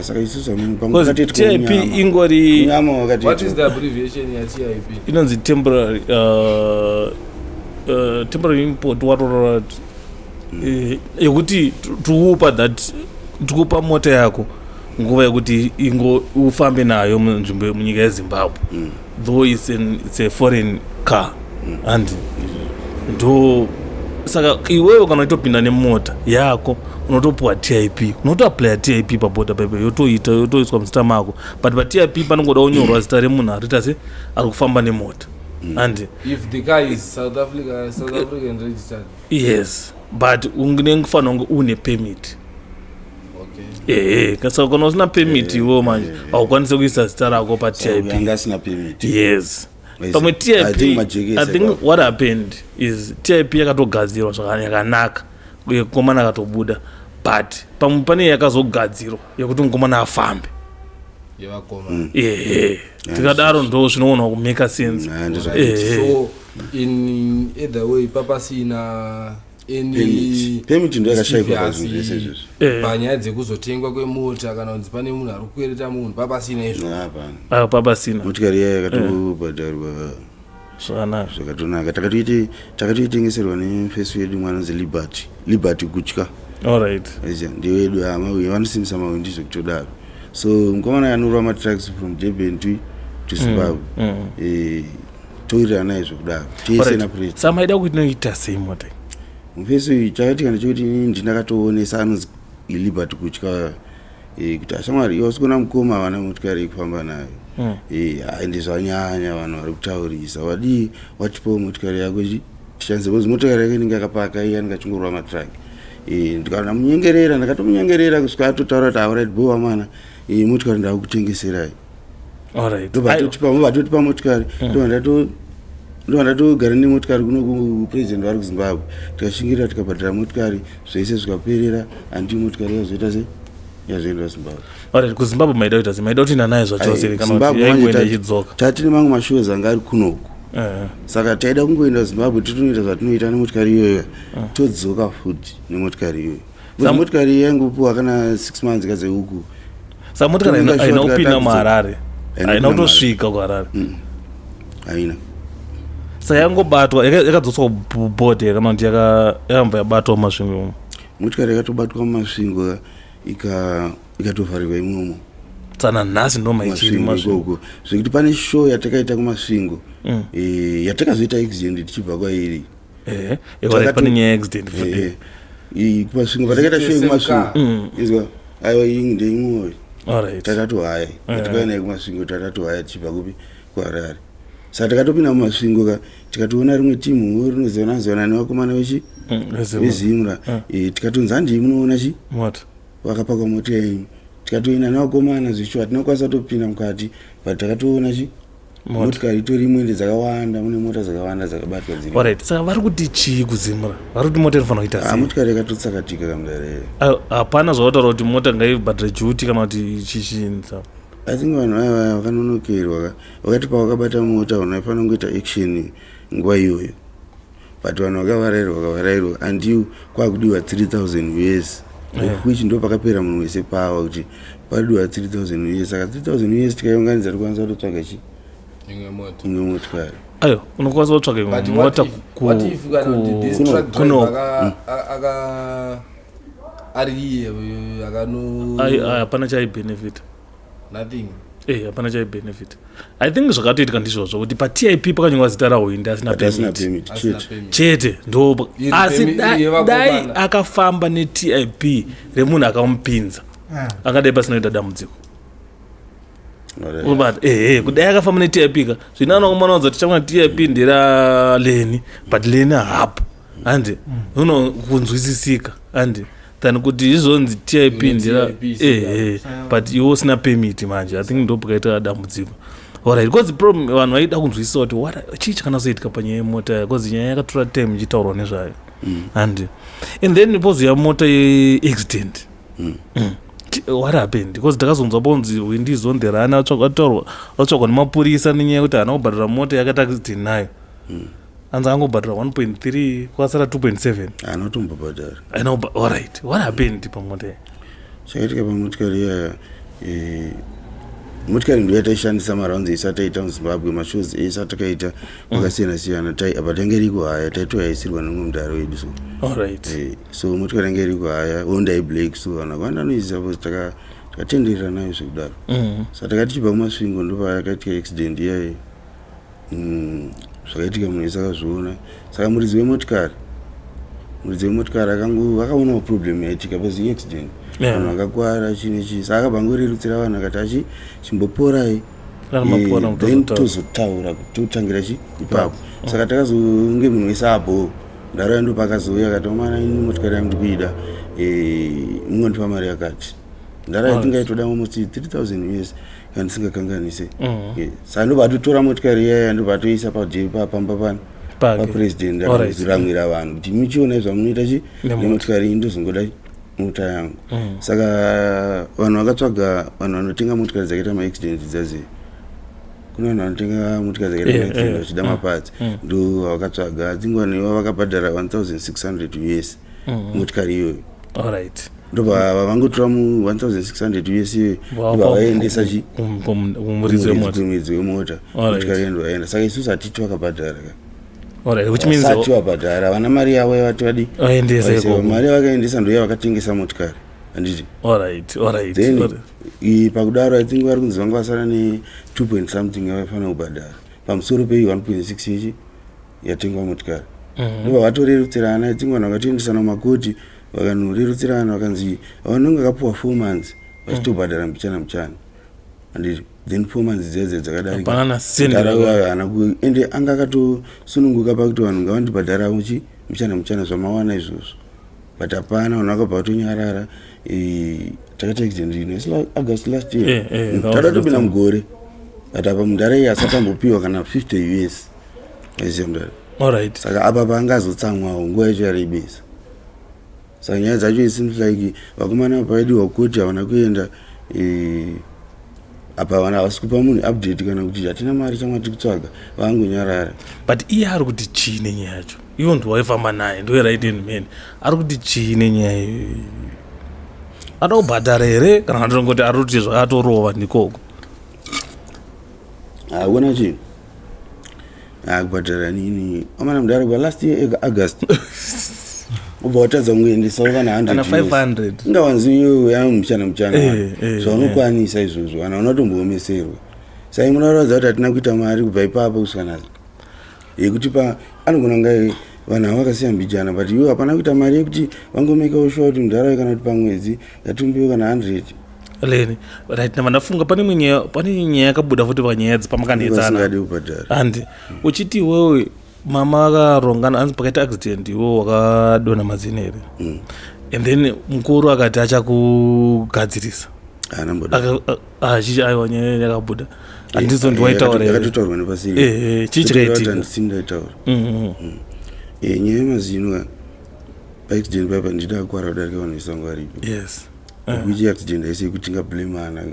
Saka isusu amweni pamwe Because takatoitwa TIP munyama. ingori Munyama What is wakatoitwa. the abbreviation yaTIP? Inonzi temporary temporary import warorora, yekuti tikupa that, tikupa mota yako nguva yekuti ingo ufambe nayo munzvimbo munyika yeZimbabwe, though it's a foreign car. And ndo saka iwewe kana uchitopinda nemota yako unotopuwa TIP, unotoapplya TIP pabhodha pepe, yotoita yotoiswa muzita mako. But paTIP panongoda kunyorwa zita remunhu arita se ari kufamba nemota, and If the car is South Africa, South African registered? Yes, but unenge kufanira kunge une permit. Okay. Ehe, saka kana usina permit iwewo manje haukwanisi kuisa zita rako paTIP. Anga asina permit. Yes. I Pamwe see. I TIP think majekesa I think ipapo. what happened is TIP yakatogadzirwa yakanaka, uye mukomana akatobuda, but pamwe pane yakazogadzirwa yekuti mukomana afambe. Yevakomana. Ehe, tikadaro ndo zvinoonwa kumake sense. Ah, ndizvo. So in either way papasina any Permit. Permit ndo yakashaikwa mischief. pazvinhu zvese izvozvo. Panyaya dzekuzotengwa kwemota kana kunzi pane munhu ari kukwereta munhu, papasina izvo. Hapana. Ayo, papasina. Motikari iya yakatobhadharwa Zvakanaka. zvakanaka. Takatoitengeserwa nemufesi wedu mwana anonzi Liberty, Liberty Kutya. Allright. Aiziya, ndewedu hama uye vanosimbisa mawindi zvekutodaro. So mukomana anorova matrucks from Durban to Zimbabwe. Towirirana naye zvekudaro tese napresident. Saka maida kuti inoita sei mota iyi? Mufesi uyu chakaitika ndechekuti inini ndindakatoonesa anonzi Liberty Kutya, kuti ashamwari iwe usikuona mukoma havana motikari yekufamba nayo. Ende zvanyanya, vanhu vari kutaurisa, wadii watipawo motikari yako tishandise, because motikari yake inenge yakapaka iye anenge achingorova matraki. Ndikanamunyengerera, ndakatomunyengerera kusvika atotaura kuti, "Alright, bowa mana, motikari ndakukutengeserai." Allright. Ndobva motikari, ndobva ndatogara nemotikari kuno kupresident vari kuZimbabwe. Tikashingirira, tikabhadhara motikari, zvese zvikaperera. Handi motikari yazoita se yazoenda Zimbabwe. Alright, kuZimbabwe maida kuita sei? Maida kuti ina nayo zvachose Ai, kana kuti Zimbabwe manje yaingoenda ichidzoka? Tatine mamwe mashows anga ari kunoku. Saka taida kungoenda Zimbabwe, titonoita zvatinoita nemotikari iyoyo, todzoka futi nemotikari iyoyo. Because motikari iyi yaingopiwa kana 6 months kadze uku. Saka motikari Tonoita haina short kupinda katatu. muHarare? Haina Haina kupinda. kutosvika kuHarare? Haina. Saka yangobatwa, yakadzoswa kubhodha kana kuti yakambva yabatwa muMasvingo umo? Motikari yakatobatwa muMasvingo, ikatovharirwa imomo. Tsana nhasi ndo maichiri Masvingo Masvingo? ikoko, zvekuti pane show yatakaita kuMasvingo, yatakazoita accident tichibva kwairi. Ehe, alright, pane nyaya yeaccident futi. KuMasvingo patakaita show Is it the same yekuMasvingo, izwa, aiwa, iyi ndeimweyo. Alright. Takatohaya, yatakauya nayo kuMasvingo, takatohaya tichibva kupi, kuHarare. Saka takatopinda muMasvingo ka, tikatoona rimwe timu rinozivana zivana nevakomana vechi VeZimra. veZimra. Tikatonzi handii munoona chi Mota. vakapakwa mota yenyu. Tikatoenda nevakomana zvicho, hatina kukwanisa kutopinda mukati, but takatoona chi Mota. motikari itori imwe, ende dzakawanda, mune mota dzakawanda dzakabatwa dziri. Alright, saka vari kuti chii kuZimra? Vari kuti mota inofanira kuita Ah, sei? motikari yakatotsakatika kamudare. Ayo, hapana zvavataura kuti mota ngaibhadhare duty kana kuti chichinza? I think vanhu vaya vaya vakanonokerwa ka, vakati pavakabata mota vanhu vaifanira kungoita action nguva iyoyo, but vanhu vakavarairwa, vakavarairwa until kwakudiwa 3000 US, of which ndo pakapera munhu wese pawa kuti padiwa 3000 US. Saka 3000 US tikaiunganidza tikwanisa kutotsvaga chi Imwe mota. Imwe motikari. Ayo, unokwanisa kutsvaga imwe But what mota if, what if kana kuti this truck kuno driver aka Ari iye akano Hapana chaibenefit. Nothing. Hapana chaibenefit. I think zvakatoitika ndizvozvo, kuti paTIP pakanyorwa zita raHwindi asina But asina permit. permit. Asina Chete. permit. Chete ndo Iri asi iri yevakomana. dai akafamba neTIP remunhu akamupinza, akadai pasina kuita dambudziko. Alright. Ubata ehe, kudai akafamba neTIP ka, zvino anokumana kuti chamwa TIP ndera Leni, but Leni hapo handi uno kunzwisisika handi than kuti izvonzi TIP Une ndera TIP isina. ehe, but iwe usina permit manje, I think ndo pakaita dambudziko. Alright, because problem vanhu vaida kunzwisisa kuti chii chakanazoitika panyaya yemota, because nyaya yakatora time ichitaurwa nezvayo handi. And then pozouya mota yeaccident. What happened? Because takazonzwa ponzi Windizo nderani ataurwa, atsvagwa nemapurisa nenyaya yekuti haana kubhadhara mota yakaita accident nayo. Anzi angobhadhara 1.3, kwasara 2.7. Haana kutombobhadhara. Haina. Alright, what happened pamota iyi? Chakaitika pamotikari iyaya, motikari ndo yataishandisa marounds ese ataita muZimbabwe, mashows ese atakaita kwakasiyana siyana. Apa tanga iri kuhaya, taitohaisirwa nemumwe mudhara wedu so. So motikari yanga iri kuhaya, Honda Black, so vanhu vakawanda vanoiziva because takatenderera nayo zvekudaro. Saka takati tichibva kuMasvingo, ndopayakaitika accident iyayi. Zvakaitika munhu wese akazviona. Saka muridzi wemotikari akaonawo problem yaitika because iaccident, vanhu vakakwara, chii nechii. Saka akabva angorerutsira vanhu akati achi chimboporai. Kana mapora, Then mutozotaura. tozotaura, totangira chi ipapo. Saka takazonge munhu wese abho ndaro ndo pakazouya akati, "Omana, ini motikari yangu ndikuida, mungondipa mari yakati." Ndaro yatingaitoda almost 3000 US kana ndisingakanganise. Saka ndobva atotora motikari iyaya, ndobva atoisa pamba pano Pake. papresident. Akazoramwira vanhu kuti muchionai zvamunoita chi Nemota. nemotikari iyi, ndozongoda mota yangu. Saka vanhu vakatsvaga vanhu vanotenga motikari dzakaita maaccident dzazi, kune vanhu vanotenga motikari dzakaita maaccident vachida maparts, ndo vakatsvaga dzingwa iva vakabhadhara 1600 US motikari iyoyo. Ndobva vangotora mu 1600 US iyoyo, ndobva vaendesa chi Kumuridzi wemota. Kumuridzi wemota. Motikari iyo ndovaenda. Saka isusu hatiti vakabhadhara ka. Alright, which means Vasati vabhadhara, vana mari yavo yavati vadi vaendesa ikoko. Mari yavakaendesa ndo yavakatengesa motikari, handiti? Alright. Then pakudaro, I think vari kunzi vanga vasara ne 2 point something yavafanira kubhadhara pamusoro pei 1.6 ichi yatengwa motikari. Ndobva vatorerutsirana. I think vanhu vakatoendesana mumakoti, vakanorerutsirana, vakanzi vanonge vakapiwa 4 months vachitobhadhara mbichana mbichana, handiti? Then 4 months dzedze dzakadarika. Hapana na sendi. Haana ende anga akatosununguka pakuti vanhu ngavandibhadhara chi mbichana mbichana zvamawana izvozvo, but hapana, vanhu vakabva vatonyarara. Takaita accident ino isi August last year. That was Tada last topinda time. mugore, but apa mudhara iye asati ambopiwa kana 50 US, aiziva mudhara. Saka apa paangazotsamwawo, nguva yacho yarebesa. Saka nyaya dzacho, it seems like vakomana pavaidiwa koti havana kuenda. Apa vanhu havasi kupa munhu update kana kuti hatina mari, chamwati kutsvaga, vangonyarara. But iye ari kuti chii nenyaya yacho? Iwo ndo waifamba naye, ndo right hand man, ari kuti chii nenyaya iyoyo? Ada kubhadhara here kana atongoti ari kuti zvakatorova ndikoko? Hauna chi akubhadhara nini amana mudhara kwa last year August ubva watadza kungoendesawo kana 100 Kana US. 500. Ingawanzi iyoyo yamuchana muchana. Zvaunokwanisa izvozvo, vanhu vanotomboomeserwa. Sai munoratidza kuti hatina kuita mari kubva ipapo kusvika nhasi yekuti pa anogona kunge vanhu ava vakasiya mbijana, but iwo hapana kuita mari yekuti vangomekawo sure kuti mudhara, kana kuti pamwedzi ngatumbiwe kana 100. Leni, right, nava ndafunga pane imwe nyaya, pane nyaya yakabuda futi panyaya dzipamakandetsana. Vasingadi kubhadhara. Handi uchiti iwewe mama akarongana, hanzi pakaita accident iwewe wakadonha mazino here? And then mukuru akati achakugadzirisa. Haana mboda. Achichi aiwa, nyaya yakabuda handizo ndiwaitaura here? Yakatotaurwa nepasiri. Chii chakaitika? Handisini ndaitaura. Nyaya yemazino ka, paaccident paipa ndida kukwara kudarika vanhu vesango varipo. Which accident haisi yekuti tingablamana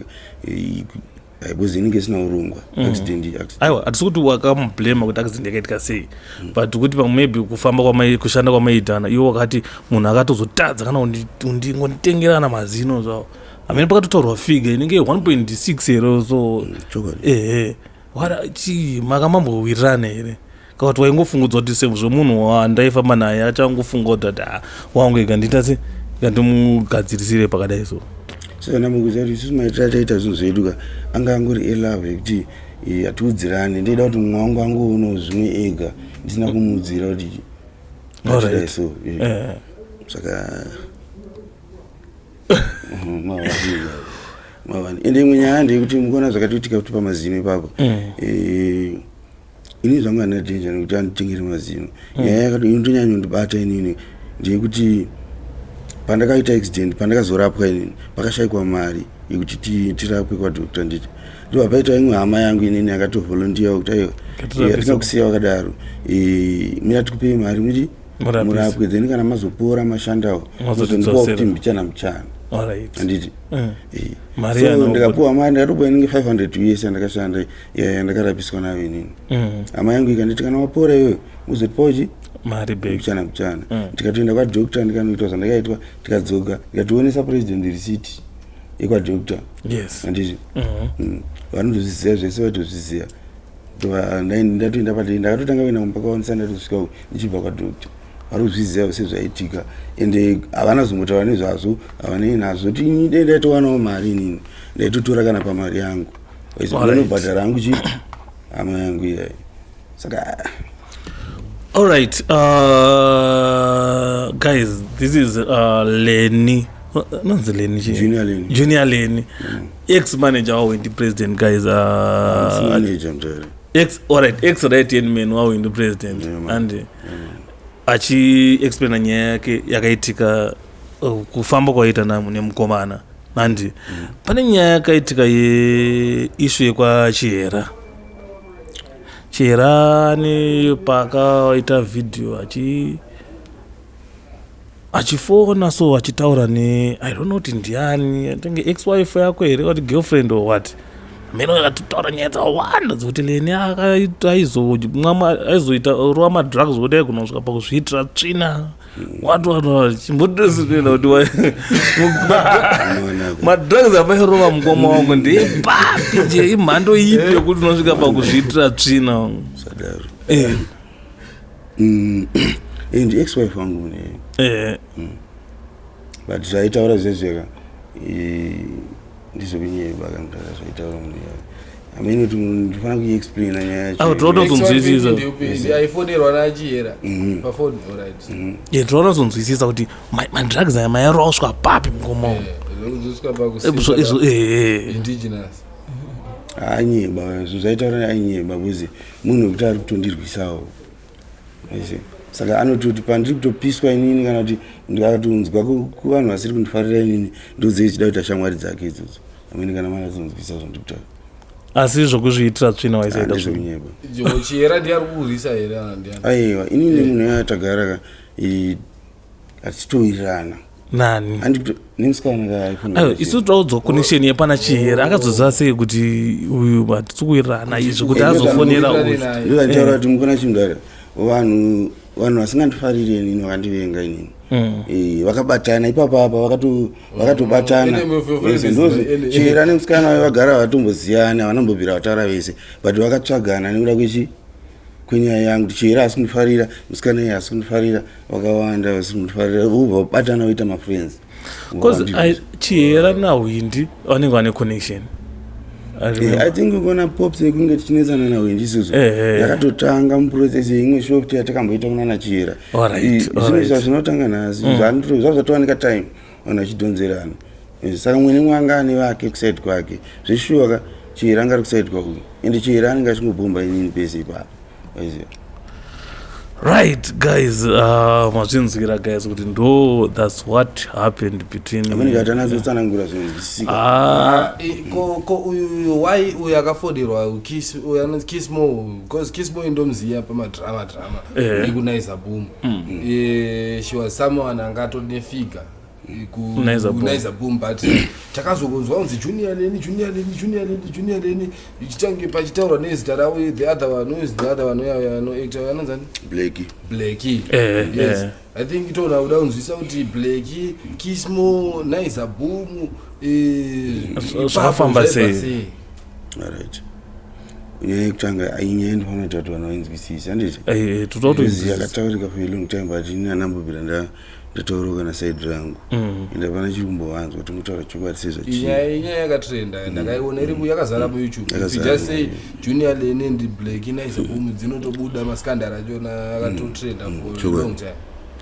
because inenge isina urongwa, accident accident. Aiwa, hatisi kuti wakamublema kuti accident yakaitika sei, but kuti pamwe maybe kufamba kushanda kwamaitana, iwo wakati munhu akatozotadza kana kunditengerana mazino zvavo hamene, pakatotaurwa figure inenge 1.6 here so. Chokwadi. Ehe, wara chii, makamambowirirana here kana kuti waingofungudzwa kuti sezvo munhu wandaifamba naye achangofunga kuti ati, "Ah, wangu ega ndiita se Ngandimugadzirisire pakadai so. Saka ndamukuudza kuti isusu maitiro ataita zvinhu zvedu ka anga angori elove yekuti hatiudzirane. Ndaida kuti mumwe wangu angoonawo zvimwe ega ndisina kumuudzira kuti Alright. so. Saka mavani. Ende imwe nyaya ndeyekuti mukuona zvakatoitika kuti pamazino ipapo. Ini zvangu handina danger nekuti anditengere mazino. Nyaya yakati inotonyanyondibata inini ndeyekuti pandakaita accident, pandakazorapwa inini, pakashaikwa mari yekuti tirapwe kwadoctor, nditi ndobva paita imwe hama yangu inini yakatovolunteer kuti aiwa, Ngatirapise. hatingakusiya wakadaro. Mira tikupei mari muti Murapise. murapwe, then kana mazopora mashandawo Mazotidzosera. mozondipawo kuti mbichana mbichana. Handiti? Mari So yana ndikapuwa mari, ndakatopuwa inenge 500 US yandakashanda, yandakarapiswa nayo inini. Hama yangu ikanditi kana wapora iwewe uzotipawo chi mari back. Mbichana mbichana. Ndikatoenda kwadoctor, ndikanoitwa zvandakaitwa, tikadzoka, ndikationesa president receipt yekwadoctor. Handiti? Vanotozviziva zvese, vaitozviziva. Ndatoenda padei, ndakatotanga kuenda kumba kwaonesa, ndatosvika uku ndichibva kwadoctor, vari kuzviziva zvese zvaitika, ende havana zombotaura nezvazvo, havanei nazvo. Kuti ini dai ndaitowanawo mari inini, ndaitotora kana pamari yangu, ndinobhadhara hangu chi hama yangu iyayi. Saka All right, guys, this is Lenny. Nonzi Lenny chii? Junior Lenny. Junior Lenny, ex manager waHwindi President, guys. Manager mutare. Ex, all right, ex right hand man waHwindi President. Yeah, man. And achiexplaina nyaya yake yakaitika, kufamba kwaita nemukomana. Handi pane nyaya yakaitika yeissue yekwaChihera. Chihera paakaita vhidhiyo achifona so, achitaura ne, I don't know kuti ndiani, atenge ex wife yako here, kuti girlfriend or what, mene akatotaura nyaya dzakawanda dzekuti Leni aizoita rova madrugs kuti aigona kusvika pakuzviitira tsvina, what what what. Chimbotosipena kuti madrugs amairova mukoma wangu ndepapi je, imhando ipi yekuti unosvika pakuzviitira tsvina? Sadaro. Ndi ex wife wangu mune. But zvaitaura zvezveka ndizvokunyeba kamutara zvaitaura mune, amene kuti ndifana kuiexplaina nyaya yacho. Awo, tinotozonzwisisa. Aifonerwa naChihera pafoni, alright. Ye, tinotozonzwisisa kuti madrugs aya mairova kusvika papi, mukoma wangu. Zvekuzosvika Izvo pakusimba eh. indigenous. Anyeba zvinhu zvaitaura, ainyeba because munhu wekuti ari kutondirwisawo aise. Saka anototi pandiri kutopiswa inini, kana kuti ndikatonzwa kuvanhu vasiri kundifarira inini, ndodzei chida kuita shamwari dzake idzodzo. Amene kana manazonzwisa zvandiri kutaura. Asi zvokuzviitira tsvina waisaita zvinhu? Ndezvekunyeba. Jo, Chihera ndiye ari kukurwisa here kana ndiani? Aiwa, inini munhu yaya tagara ka, hatitowirirana. Nani? Nemusikana. Aiwa, isu taudzwa connection yepana Chihera. Akazoziva sei kuti uyu hatisi kuwirirana izvi, kuti azofonera uyu? Ndozvandichaura kuti mukona chimudara, vanhu vasingandifariri inini, vakandivenga inini, vakabatana ipapa apa, vakatobatana. Enemy of your friend Vese is my enemy. Chihera nemusikana wayo vagara vatomboziyana, vanambobvira vataura vese, but vakatsvagana nekuda kwechi kwenyaya yangu, kuti Chihera asi kundifarira, musikana iye asi kundifarira, vakawanda vasi kundifarira, vobva vabatana voita mafriends. Because Chihera naHwindi vanenge vane connection. I remember. I think kuona pops yekunge tichinetsana naHwindi isusu Eh. yakatotanga muprocess yeimwe shop yatakamboita kunana Chihera. Zvinhu zvazvinotanga nhasi, zvazvatowanika time vanhu vachidhonzerana. Saka mwene mwanga ane vake kuside kwake zveshuwa ka, Chihera anga ari kuside kwauyu, ende Chihera anenge achingobhomba inini pese ipapo. Waiziva? Right guys, mazvinzwira guys kuti ndo that's what happened between Amene kati anazotsanangura zvinonzwisisika. Ah. Ko uyu, why uyu akafonerwa Kiss, uyu anonzi Kismo? Because Kismo indomuziya pamadrama drama ekuNaiza Boom. She was someone angatori nefigure Naiza Boom. kuNaiza Boom, but takazokunzwa kunzi Junior Leni, Junior Leni, Junior Leni, Junior Leni, ichitange pachitaurwa nezita ravo. The other one, who is the other one uya anoacta, anonzani? Blackie. Blackie. Yes. I think toona kuda kunzwisa kuti Blackie, Kismo, Naiza Boom Zvakafamba sei? Alright, nyaya yekutanga, inyaya ndinofanira kuita kuti vanhu vainzwisise, handiti? Toda Izi kutoinzwisisa. yakataurika for a long time, but ini anambobvira. Ndataurawo kana side rangu. Ende hapana chiri kumbovanzwa, tingotaura chokwadi sezvachii. Inyaya yakatrenda, ndakaiona iri yakazara muYouTube. If you Yakazara, just say Junior Lene and Black Naiza Boom, dzinotobuda mascandal achona akatotrenda for a long time.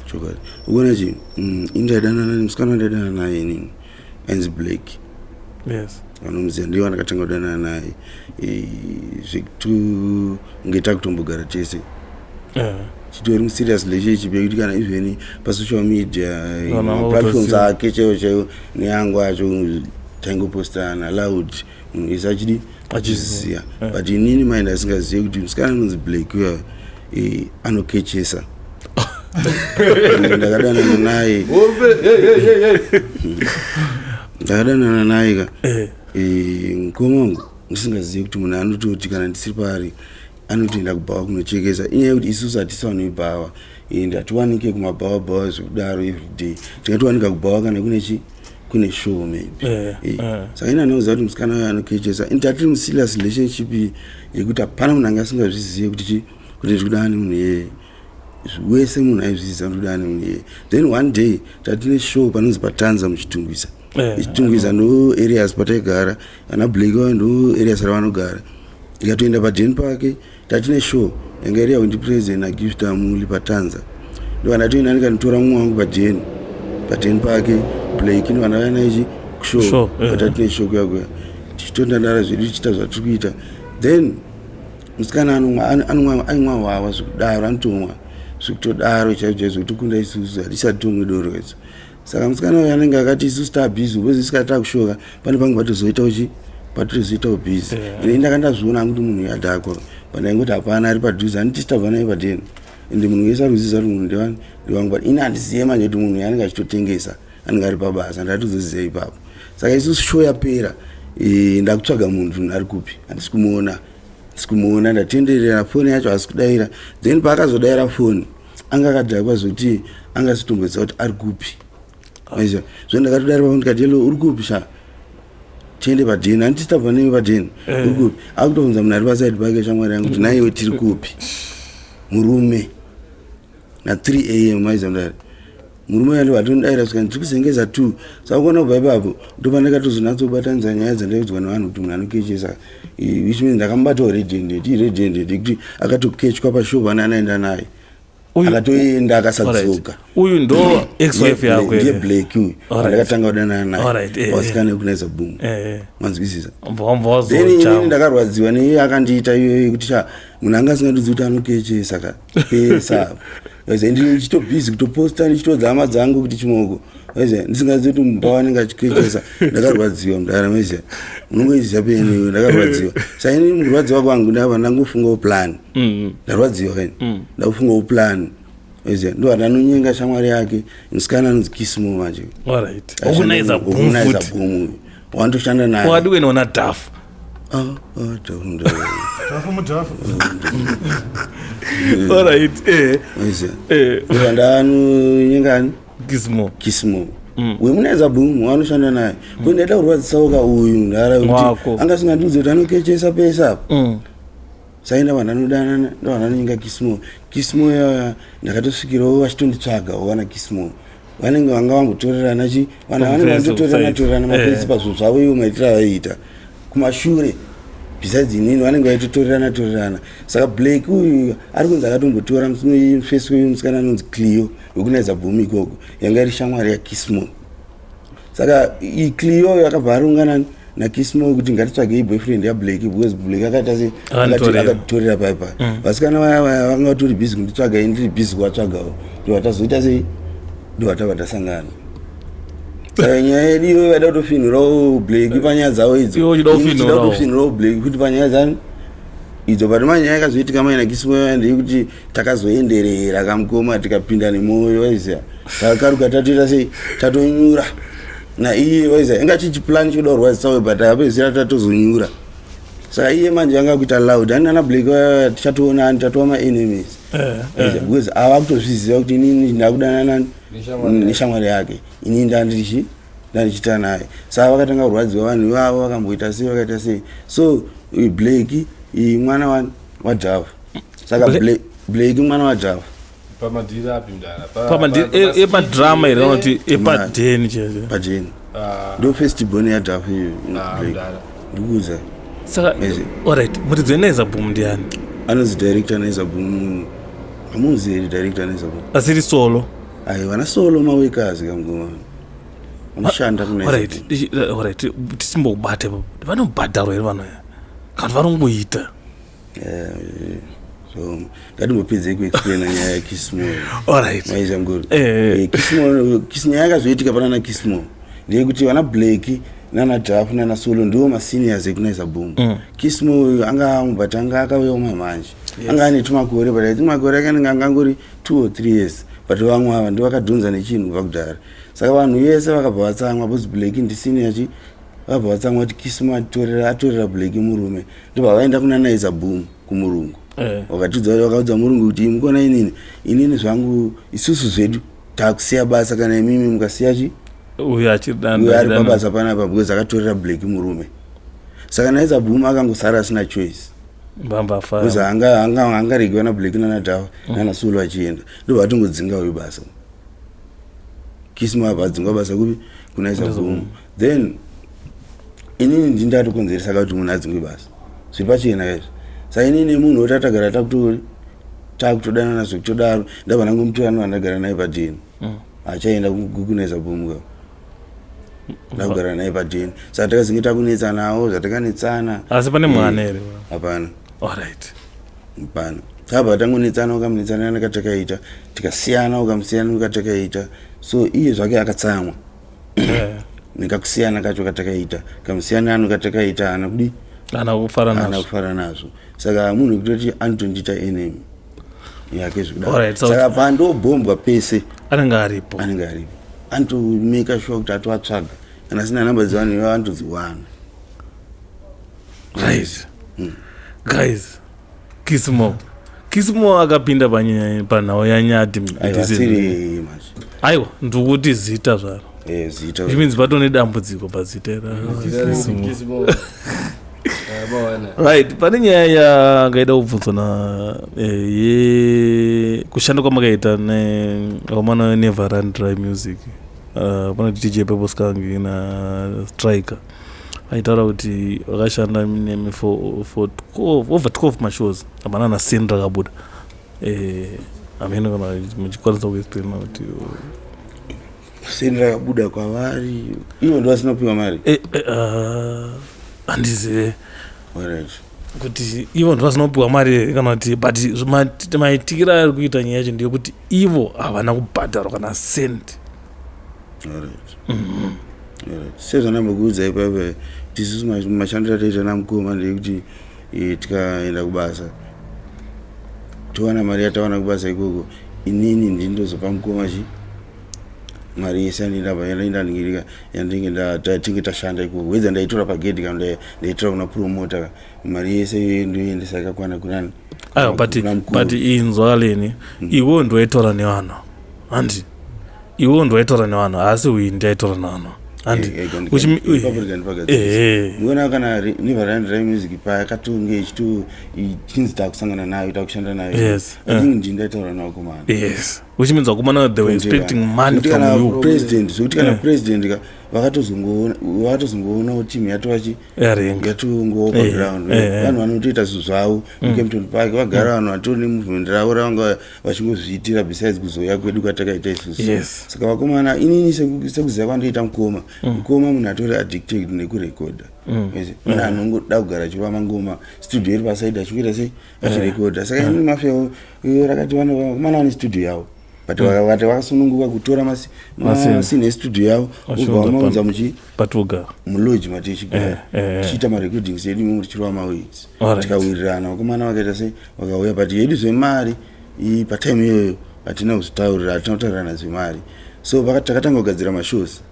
Chokwadi. Ukuona chi ini ndaidanana nemusikana wandaidanana naye inini ainzi Black. Vanomuziva, ndiye wandakatanga kudanana naye. Zvekutunge takutombogara tese, chitori muserious relationship yekuti kana even pasocial media, Vanhu maplatforms vangotoziva. ake chaiwo chaiwo neyangu acho, taingopostana loud, munhu wese achidi achiziva. But inini mai ndasingazive kuti musikana anonzi Black uya anokechesa. Ende ndakadanana naye. Ope, hey, hey, hey, hey. Ndakadanana naye ka. Mukoma wangu, ndisingazivi kuti munhu anototi kana ndisiri paari anotoenda kubhawa kunochekesa. Inyaya yekuti isusu hatisi vanhu vebhawa and hatiwanike kumabhawa bhawa zvekudaro everyday. Tingatowanika kubhawa kana kune chi kune show maybe. Saka ini anoziva kuti musikana uyo anokechesa. Ini tatiri muserious relationship iyi yekuti hapana munhu anga asingazvizive kuti chi kuti ndiri kudana nemunhu iyeye. Wese munhu aizviziva kuti kudana nemunhu iyeye. Then one day tatine show panonzi paTanza muChitungwiza. Chitungwiza ndo areas pataigara, ana Black vaya ndo areas ravanogara. Ikatoenda padheni pake, tatine show yanga iri yaWindi President naGift Amuli paTanza. Ndo vandatoenda ndikanotora mumwe wangu padheni pake Blake, ndo vandauya naichi kushow. Show, eh. Patatine show kuya kuya, tichitondandara zvedu, tichiita zvatiri kuita. Then musikana anomwa, anomwa, aimwa hwahwa zvekudaro, anotomwa zvekutodaro chaizvo chaizvo, zvekutokunda isusu hatisati tomwe doro idzo. Saka musikana uyu anenge akati isusu tabhizi because isika takushoka pane pange patozoita uchi patozoitawo bhizi. Ende ndanga ndazviona kuti munhu uyu adhakwa, but ndaingoti hapana ari padhuze, handiti tabva naye padheni. Ende munhu wese ari kuziva kuti munhu ndewani, ndewangu. But ini handizive manje kuti munhu uyu anenge achitotengesa, anenge ari pabasa. Ndatozoziva ipapo. Saka isusu show yapera, ndakutsvaga munhu, munhu ari kupi? Handisi kumuona, handisi kumuona. Ndatenderera, foni yacho haasi kudaira. Then paakazodaira foni anga akadhakwa zvekuti anga asitomboziva kuti ari kupi. Aiziva zvo. Ndakatodara pafoni ndikati, "Hello, uri kupi sha? Tiende padheni, handiti tabva newe padheni? Uri kupi?" Akutobvunza munhu ari paside pake, shamwari yangu, kuti, "Naiwe, tiri kupi?" Murume na3 am, maiziva mudari, murume uyo ndobva atondaira svika, "Ndiri kuZengeza 2." Saka kuona kubva ipapo ndopa ndakatozonatsobatanidza nyaya dzandaiudzwa nevanhu kuti munhu anokechesa, which means ndakamubatawo red handed, red handed yekuti akatokechwa pashow pane anaenda naye. Akatoenda akasadzoka. Uyu ndo ex wife yako Ndiye here? Black uyu andakatanga kudanana naye, vasikana vekuNaiza Boom. Manzwisisa? Wambva Then inini wazochama. ndakarwadziwa neiye akandiita iyoyo yekuti sha, munhu anga asingatodzi kuti anokechesa ka pesa. Ndi ndichitobhizi kutoposta, ndichitodza hama dzangu kuti chimoko, aiziva, ndisingazivi kuti mumba wanenge achikechesa. Ndakarwadziwa mudara, maiziva, unongoiziva peni. Ndakarwadziwa. Saka ini mukurwadziwa kwangu ndabva ndangofungawo plan. Ndarwadziwa kani, ndakufungawo plan, aiziva. Ndobva ndanonyenga shamwari yake, musikana anonzi Kismo manje. Alright, ukuNaiza Boom. WokuNaiza Futi. Boom uyu wandoshanda naye. Wakadi kuenda na Dhafu. Ah, ah, Dhafu Dhafu mudhafu. Alright, Aiziva. Eh. Ndobva ndanonyengani Gizmo. Kismo wemuNaiza Boom wanoshanda naye, ko ndaida kurwadzisawo ka uyu ndara Wako. kuti anga asingandiudze kuti anokechesa pesa apa. Saenda vanhu anodanana, ndo vanhu anonyenga Kismo. Kismo yaya ndakatosvikirawo vachitonditsvaga wana Kismo, vanenge vanga vambotorerana chi vanhu vanenge Pamufeso, vandotorerana side. torerana mapesi pazvinhu zvavo ivo maitiro avaiita kumashure. Besides inini vanenge vaitotorerana torerana. Saka Blake uyu ari kunzi akatombotora mufesi uyu, musikana anonzi Clio wekuNaiza Boom ikoko, yanga iri shamwari yaKismo. Saka iClio yakabva arungana naKismo kuti ngatitsvagei boyfriend yaBlake, because Blake akaita se Akanitorera. Akatitorera paipa. Vasikana vaya vaya vanga vatori busy kunditsvaga, ini ndiri busy kuvatsvagawo. Ndobva sei, ndobva tabva tasangana. Saka nyaya yedu iyoyo vaida kutofinhurawo Blake panyaya dzavo idzo. Iwe uchida Ini ndichida kufinhurawo. kutofinhurawo Blake kuti panyaya dzani idzo. But manyaya yakazoitika mai naKismo ndeyekuti takazoenderera kamukoma, tikapinda nemwoyo, waiziva, takakaruka, tatoita sei, tatonyura naiye, waiziva, inga chichiplani chikuda kurwadzisawo, but takapedzisira tatozonyura. Saka iye manje anga kuita loud ani ana Blake vaya, tichatoona ani tatova maenemies. Waiziva, because ava kutozviziva kuti inini ndakudanana Neshamwari yake. Neshamwari yake, inini ndandichi ndandichita naye. Saka vakatanga kurwadziwa vanhu ivavo, vakamboita sei, vakaita sei. So Blake mwana wani waJava. Saka Blake mwana waJava. Pamadhiri api, mdara? Pamadhiri epadrama here kana kuti epadheni chete? Padheni. Ah. Ndo first born yaDhafu iyo. Ah, Black. mdara. Ndikuudza. Saka Eze. alright, muridzi weNaiza Boom ndiani? Anonzi director Naiza Boom, hamuzi here director Naiza Boom? Asiri Solo? Aiwa, naSolo maworkers kamgoma vanoshanda kuNaiza Alright. Boom. Alright, tisimbobate ipapo. Vanobhadharwa here vanhu aya kana kuti vanongoita? So ngatimbopedzei kuexplaina nyaya yaKismo. Alright. Maiza mguru. Eh. Kismo, nyaya yakazoitika pana naKismo ndeyekuti vana Black nana Dhafu nana Solo ndiwo maseniors ekuNaiza Boom. Kismo uyu anga but anga akauyawo mamanje, anga ane tumakore, but I think makore ake anenge angangori 2 or 3 years, but vamwe ava ndo vakadhonza nechinhu kubva kudhara. Saka vanhu vese vakabva vatsamwa because Black ndisenior chi, vakabva vatsamwa kuti Kismo atorera Black murume. Ndobva vaenda kuna Naiza Boom, kumurungu. Vakaudza murungu kuti, "Mukona, inini zvangu, isusu zvedu takusiya basa kana imimi mukasiya chi Uyu uyo ari pabasa panapa, because akatorera Black murume." Saka Naiza Boom akangosara asina choice Mbambafa. because angaregiwa naBlack nanaDhawa nanaSolo achienda. Ndobva atongodzinga uyu basa. Kismo abva adzingwa basa kupi? KuNaiza Boom. Then inini ndini ndatokonzeresa kuti munhu adzingwe basa, zviri pachena kaizvo. Saka inini munhu woti atagara takutori takutodanana zvekutodaro, ndabva ndangomutora, ndobva ndagara naye padheni. Achaenda kuNaiza Boom ka, ndakugara naye padheni. Saka takazinge takunetsanawo zvatakanetsana. Asi pane mwana here? Hapana. Alright. Hapana. Tabva tangonetsana, ukamunetsana katakaita, tikasiyana, ukamusiyana katakaita. So iye zvake akatsamwa nekakusiyana kacho katakaita, kamusiyanano katakaita, haana kudi Ana kufara haana nazvo. kufara nazvo. Saka munhu wekutoti anotondiita enemy yake zvekudaro. Alright, Saka pandobhombwa pese anenge aripo. Anenge aripo, anotomeka sure kuti atoatsvaga. Kana asina namba dzevanhu ivavo, anotodziwana. Right, guys, Kismo akapinda panhau yaNyati. Aiwa, asiri manje. Aiwa, ndikuti zita zvaro. Zita. Which means patone dambudziko pazita raKismo. Kismo. Mawana. Right, pane nyaya yangaida kubvunzwa na ye kushanda kwamakaita nevakomana Never Run Dry Music. Pana DJ Pepo Skangi na Striker vaitaura kuti vakashanda nemi for 12, over 12 mashows, hapana naseni rakabuda. Hameno kana muchikwanisa kuexplaina kuti Seni rakabuda kwavari ivo ndo vasina kupiwa mari? Handizive Alright. kuti ivo ndo vasina kupiwa mari here kana kuti, but maitikiro ari kuita nyaya yacho ndeyekuti ivo havana kubhadharwa kana sendi. Alright. Alright. Sezvandambokuudzai ipapo kuti isusu mashandiro ataita namukoma ndeyekuti tikaenda kubasa, towana mari yatawana kubasa ikoko, inini ndindozopa mukoma chi mari yese yandinenge yandinenge tinge tashanda ikoko, wedza ndaitora pagedhi kana ndaitora kuna promota, mari yese iyoyo ndoiendesa yakakwana kunani? Aiwa, but Kuna mukuru. but inzwa leni, iwewo ndiwaitora nevanhu, handi? Iwewo ndiwaitora nevanhu, asi uyu ndiaitora nevanhu, handi? Ipapo ndikandipagadzirisa. Muona kana Never Run Dry Music payakatonge ichito ichinzi takusangana nayo, takushanda nayo, I think ndini ndaitaura navo komana. Yes, which means vakomana, they were expecting money from you. President, zvekuti kana president ka vakatozongoonawo timu yatovachi Yarenga. yatongowo paground. Vanhu vanotoita zvinhu zvavo muKempton Park, vagara vanhu vatori nemovement ravo ravanga vachingozviitira besides kuzouya kwedu kwatakaita isusu. Saka vakomana, inini sekuziva kwandoita mukoma, mukoma munhu atori addicted nekurekodha. Munhu anongoda kugara achirova mangoma, studio iri pasaidi, achikuita sei, achirekodha. Saka inini mafia iyo rakati vakomana vane studio yavo, but vakati vakasununguka kutora Masini. masini estudio yavo, ubva Vachiunza vamaunza muchi patugara. mulodge matichigara, tichiita marecordings edu imomo, tichirova mawigs. Tikawirirana, vakomana vakaita sei, vakauya, but yedu zvemari patime iyoyo hatina kuzvitaurira, hatina kutaurirana zvemari. So takatanga kugadzira mashows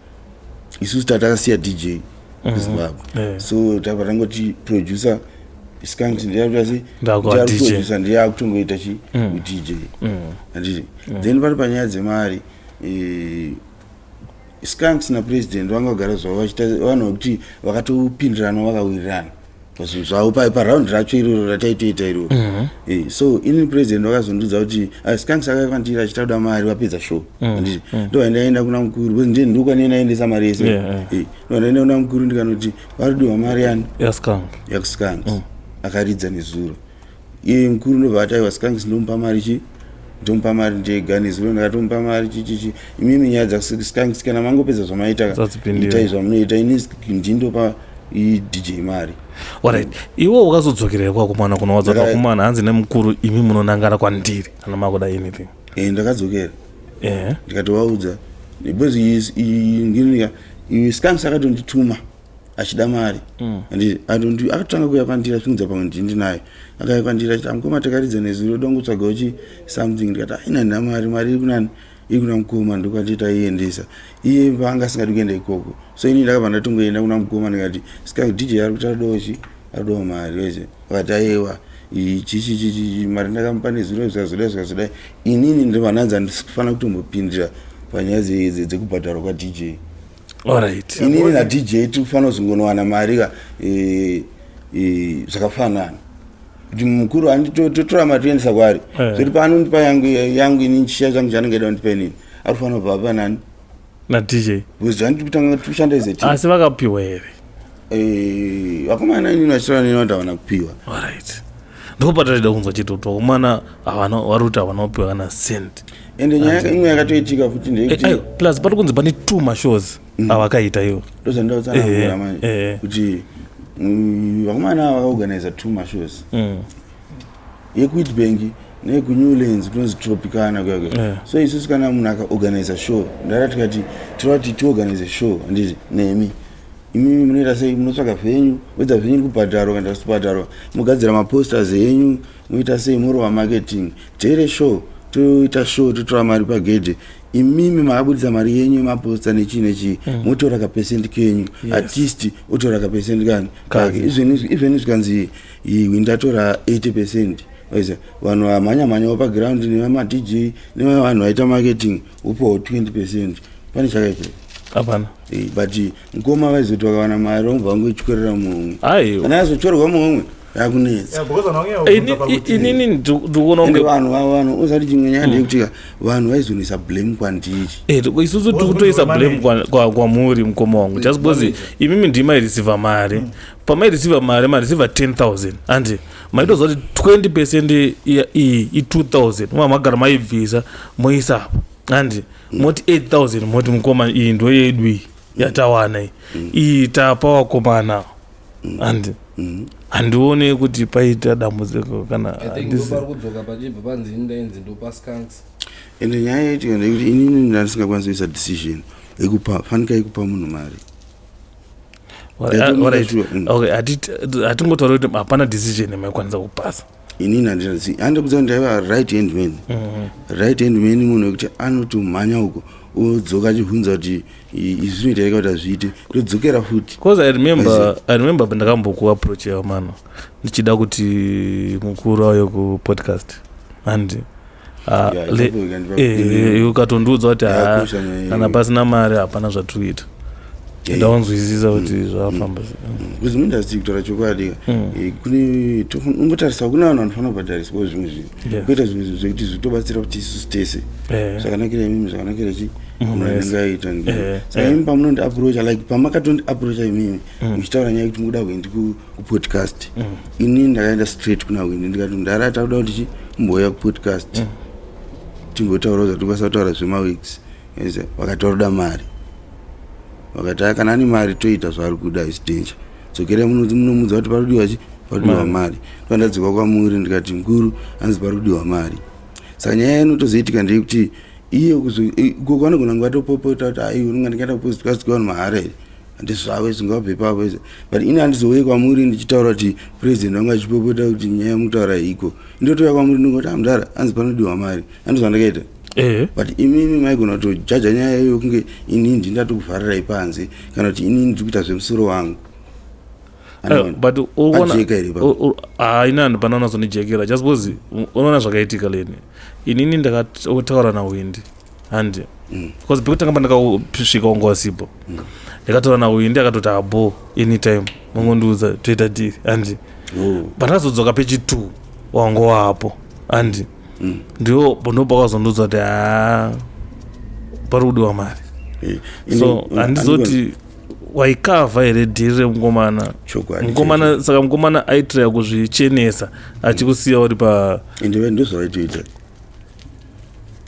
isusu, tatakasiya DJ kuZimbabwe. So tabva tangoti producer Skanks ndiyakuita sei? Ndakuva DJ. Producer ndiye akutongoita chi uDJ, handiti? Then pari panyaya dzemari, Skanks napresident vanga vagara zvavo vachiita vanhu vekuti vakatopindirana, vakawirirana. Pazvinhu zvavo paraundi racho iroro rataitoita iroro. So ini president vakazondiudza kuti Skanks akauya kwandiri achida kuda mari vapedza show. Handiti ndobva ndaenda kuna mukuru because ndiye ndokwandaenda mari yese. Ndobva ndaenda kuna mukuru ndikanoti varudiwa mari yani Yaskank. Yakuskanks akaridza nezuro. Iye mukuru ndobva ati aiwa, Skanks ndomupa mari chi, ndomupa mari ndega, nezuro ndakatomupa mari chichichi. Imimi nyaya dzaSkanks kana mangopedza zvamaita, Dzadzipindira. itai zvamunoita, ini ndindopa iDJ mari. Alright, iwe ukazodzokera kwakumana kunowadza kwakumana, hanzi nemukuru imi munonangana kwandiri kana makuda anything. Ndakadzokera ndikatovaudza because nginika Skanks akatondituma achida mari. Handiti akatanga kuuya kwandiri achingudza pamwe ndindinayo, akauya kwandiri achiti, "Amukoma, takaridza nezuro, toda kungotsvagawo chi something." Ndikati, "Aina ndina mari, mari iri kunani, iri kuna mukoma." Ndokwanditi aiendesa iye paanga asingadi kuenda ikoko. So ini ndakabva ndatongoenda kuna mukoma ndikati, "Skank DJ ari kuti aridawo chi, aridawo mari weze." Akati, "Aiwa, chichichichi mari ndakamupa nezuro, zvikazodai zvikazodai." Inini ndobva ndanzi handifanira kutombopindira panyaya dzekubhadharwa kwaDJ. Inini naDJ tikufanira kuzongonowana mari ka zvakafanana, kuti mukuru totora mari toendesa kwaari. Zvoti paanondipa yangu yangu inini, chisha changu chaanenge aida kundipa inini, ari kufanira kubva apa nani? NaDJ. Because handiti kutanga tikushanda as a team. Asi vakapiwa here? Vakomana inini vachitaura neni vanhu havana kupiwa. Alright, ndopatachida kunzwa chete kuti vakomana havana, vari kuti havana kupiwa kana cent. Ende nyaya imwe yakatoitika futi ndeyekuti Aiwa, plus pari kunzi pane two mashows avakaita iwo. Ndozvandautsanangura manje kuti vakomana ava vakaorganiza two mashows, yekuWitbank neyekuNewlands kunonzi Tropicana kuyake. So isusu kana munhu akaorganiza show, ndara tikati tinoda kuti tiorganize show, handiti nemi imimi munoita sei? Munotsvaga venue, wedza venue iri kubhadharwa kana kubhadharwa, mogadzira maposters enyu, moita sei, morova marketing tere show, toita show, totora mari pagedhe. Imimi makabudisa mari yenyu yemaposta nechii nechii, motora kapesenti kenyu. Artist otora kapesenti kani kake. Even zvikanzi iwe ndatora 80%, waiziva vanhu vamhanya mhanyawo paground nevamaDJ nevanhu vaita marketing, upawo 20%, pane chakaipa? Hapana. But mukoma vaizoti vakawana mari vamubva vangoityorera muhomwe. Aiwa. Kana yazotyorwa muhomwe yakunetsa. Yeah, because vanhu vange vabvunza pakuti Inini ndikuona Ende kunge vanhu uzati chimwe nyaya ndeyekuti vanhu vaizonisa blame kwandiri. Isusu Because tikutoisa kuti blame kwamuri mukoma wangu, just because imimi ndimaireceiva mari. Pamaireceiva mari, mareceiva 10,000, andi maitoziva kuti 20% iyi i2000, mwa magara maibvisa moisa apa, andi moti 8000, moti mukoma, iyi ndo yedu iyi yatawana iyi, iyi tapa wakomana, andi handione kuti paita dambudziko kana I think ndopari kudzoka pachibva panzi ini ndainzi ndopa Skanks. Ende nyaya yaitika ndeyekuti inini ndandisingakwanisi kuisa decision yekupa, fanika yekupa munhu mari. Ndaitomuka sure. Okay, hatingotauri kuti hapana decision yamaikwanisa kupasa. Inini handina, handikudza kuti ndaiva right hand man, right hand man, munhu wekuti anotomhanya uko odzoka achibvunza kuti izvi zvinoita here kuti azviite, todzokera futi. Because I remember ndakambokuapproacha mano ndichida kuti mukuru auye kupodcast, handi Yeah, ipapo ukatondiudza kuti ha Yakosha nyaya iyoyo. kana pasina mari hapana zvatiri kuita. Ndaunzwisisa kuti zvafamba sei. Because muindustry, kutaura chokwadi, kune ungotarisa kune vanhu vanofanira kubhadhariswawo zvimwe zvinhu, kuita zvimwe zvinhu zvekuti zvitobatsira kuti isusu tese zvakanakira imimi, zvakanakira chi Munhu munhu wese. anenge aita. Saka imi pamunondi approacha, like pamakatondi approacha imimi muchitaura nyaya yekuti mukuda kuendi kupodcast, inini ndakaenda straight kuna Windi ndikati, "Ndara takuda kuti chi mumbouya kupodcast timbotaurawo zvatikwanisa kutaura zvemaweeks." Vakati varoda mari, vakati, "Ah, kana ane mari toita zvaari kuda, is danger, dzokerai munomudza kuti parikudiwa chi, parikudiwa mari." Ndandadzoka kwamuri ndikati, "Mukuru, hanzi parikudiwa mari." Saka nyaya inotozoitika ndeyekuti iye koko vanogona kunge vatopopota kuti ai unonga ndingaenda kupodcast kwevanhu mahara here, handizvavo izvi, ngavabve ipapo izvi. But ini handizouye kwamuri ndichitaura kuti president vangu achipopota kuti nyaya yamukutaura iko. Ndotouya kwamuri ndingoti, "Amudhara, hanzi panodiwa mari." Handizvo zvandakaita. But imimi maigona kutojaja nyaya iyoyo kunge inini ndindatokuvharirai panze kana kuti inini ndiri kuita zvemusoro wangu. Anoona. But unoona Pajeka here ipapo? Haina, hanhu pana unazondijekera, just because unoona zvakaitika leni inini ndakataura naWindi, handi Because pekutanga pandakasvika wanga wasipo, ndakataura naHwindi, akatoti abo anytime mangondiudza, toita deal, handi? Oh. Pandakazodzoka pechi2 wanga wapo, handi? Ndiwo ndopakazondiudza kuti ha, pari kudiwa mari. So handizoti waikavha here deal remukomana? Chokwadi. Mukomana, saka mukomana aitraya kuzvichenesa achikusiya uri pa Ende ndozvavaitoita,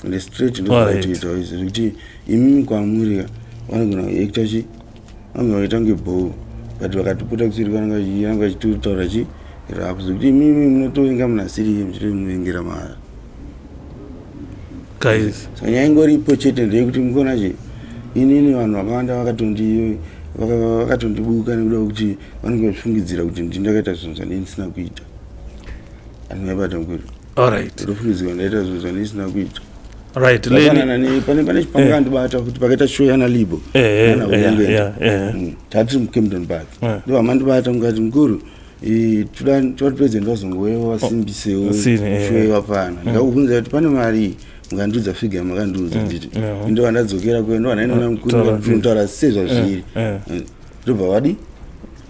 ende straight ndozvavaitoita izvo, zvekuti imimi kwamuri vanogona kuacta chi, vanogona kuita kunge bho, but vakatopota kuseri vanenge vachitotaura chi rapo, zvekuti imimi munotovenga munhu asiri iye, muchitomuvengira mahara. Guys. Saka nyaya ingoripo chete ndeyekuti mukuona chi, inini vanhu vakawanda vakatondibuka nekuda kwekuti vanenge vachifungidzira kuti ndini ndakaita zvinhu zvandii ndisina kuita. Andingaibata mukuru. Ndofungidzira ndaita zvinhu zvandii ndisina kuita. Right, Leni. Zvakafanana pane chipangandibata kuti pakaita show yana Libo. Nana Ulengende. Tatiri muCampton Park. Ndobva mandibata mukati, "Mukuru, toda kuti president vazongouya vasimbisewo Sini, show yevapana." Ndikakubvunza kuti pane mari, mukandiudza figure yamukandiudza, nditi ndobva ndadzokera kuyo, ndobva ndainoona mukuru. Taura. Ndinotaura sezvazviri. Ndobva vadi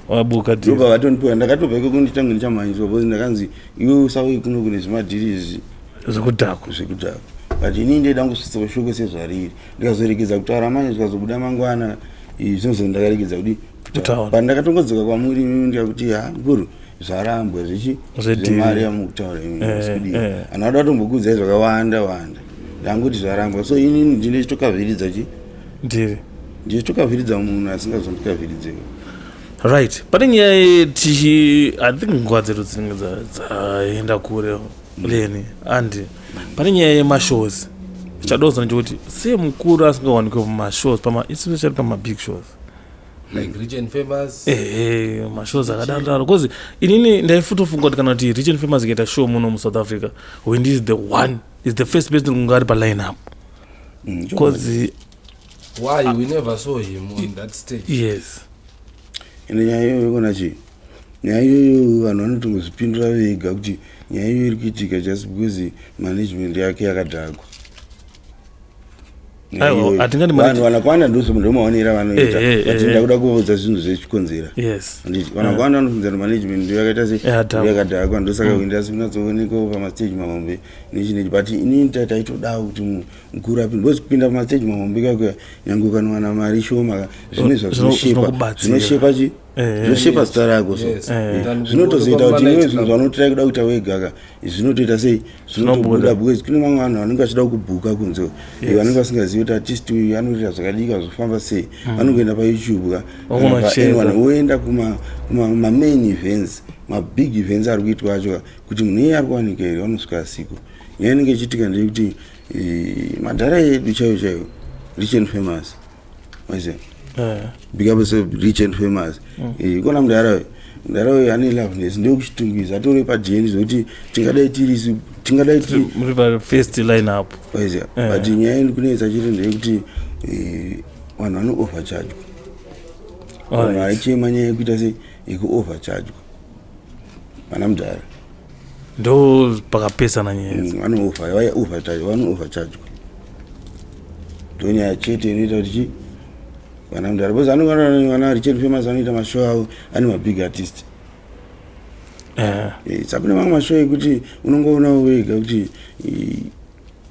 Wabuka deal. Ndobva vatondipiwa. Ndakatobva ikoko ndichitange ndichamhanyiswa because ndakanzi, "Iwe usauye kuno kune zvimadhiri izvi zvekudhakwa." Zvekudhakwa. But inini ndoida ngosvitsawo shoko sezvariri. Ndikazoregedza kutaura manje, zvikazobuda mangwana, zvinozo ndakaregedza kudi Kutaura. But ndakatongodzoka kwamuri imimi, ndikakuti, "Ha, mukuru, zvarambwa zvichi Zvedhiri. zvemari yamukutaura imimi." Sikudii anhu ada kutombokuudzai zvakawanda wanda, ndangoti zvarambwa. So inini ndine chitokavhiridza chi Ndiri ndichitokavhiridza munhu asingazondikavhiridzeko. Right, pane nyaya yetichi, I think nguva dzedu dzinenge dzaenda kure, Leni, andi pane nyaya yemashows. Chadoza ndechekuti sei mukuru asingawanikwe mumashows, pama especially pamabig shows? Like Rich and Famous. Ehe, mashows akadaro daro, because inini ndaifutofunga kuti kana kuti Rich and Famous ikaita show muno muSouth Africa, Hwindi is the one, is the first person kunge ari paline up, because Why we never saw him on that stage? Yes. Ende nyaya iyoyo ikona chii, nyaya iyoyo vanhu vanotongozvipindura vega kuti nyaya iyoyo iri kuitika just because management yake yakadhakwa. Nyaya Aiwa, iyoyo. hatingati Vanhu vanakawanda ndomaonero avanoita, but ndakuda kuvaudza zvinhu zvechikonzera. Handiti vanhu vakawanda vanofunza kuti management ndo yakaita sei? Yakadhakwa. Yakadhakwa, ndosaka kuenda asikunatsoonekawo pamastage mahombe nechinechi. But inini taitodawo kuti mukuru apinde, because kupinda pamastage mahombe kakuya, nyange ukanowana mari shoma, zvine zvazvinoshepa. Zvinokubatsira. Zvinoshepa chi, zvinoshepa zita rako. So zvinotozoita kuti iwe zvinhu zvaunotirai kuda kuita wega ka, zvinotoita sei, zvinotobuda, because kune vamwe vanhu vanenge vachida kubhuka kunze, vanenge vasingazivi kuti artist uyu anoita zvakadika, zvofamba sei. Vanongoenda paYouTube ka, kana Vonocheka. pa N1, voenda kumamain events, mabig events ari kuitwa acho ka, kuti munhu iye ari kuwanika here, vanosvika asiko. Nyaya inenge ichiitika ndeyekuti madhara edu chaiwo chaiwo, Rich and Famous, waiziva? Big up yourself, Rich and Famous. Ikona mudhara uyu, mudhara uyu ane loveness, ndeyekuchitungwiza, atori padn zvokuti tingadai tiri tingadai tiri Muri pafirst line up. Waiziva? But nyaya iri kunetsa chete ndeyekuti vanhu vano overchargwa. Vanhu vaichema nyaya yekuita sei, yekuoverchargwa, vana mudhara. Ndo pakapesana nyaya idzi. Vano overchargwa, ndo nyaya chete inoita kuti chi vana mudhara, because anongana vana Rich and Famous vanoita mashow avo ane mabig artist. Saka kune mamwe mashow ekuti unongoonawo wega kuti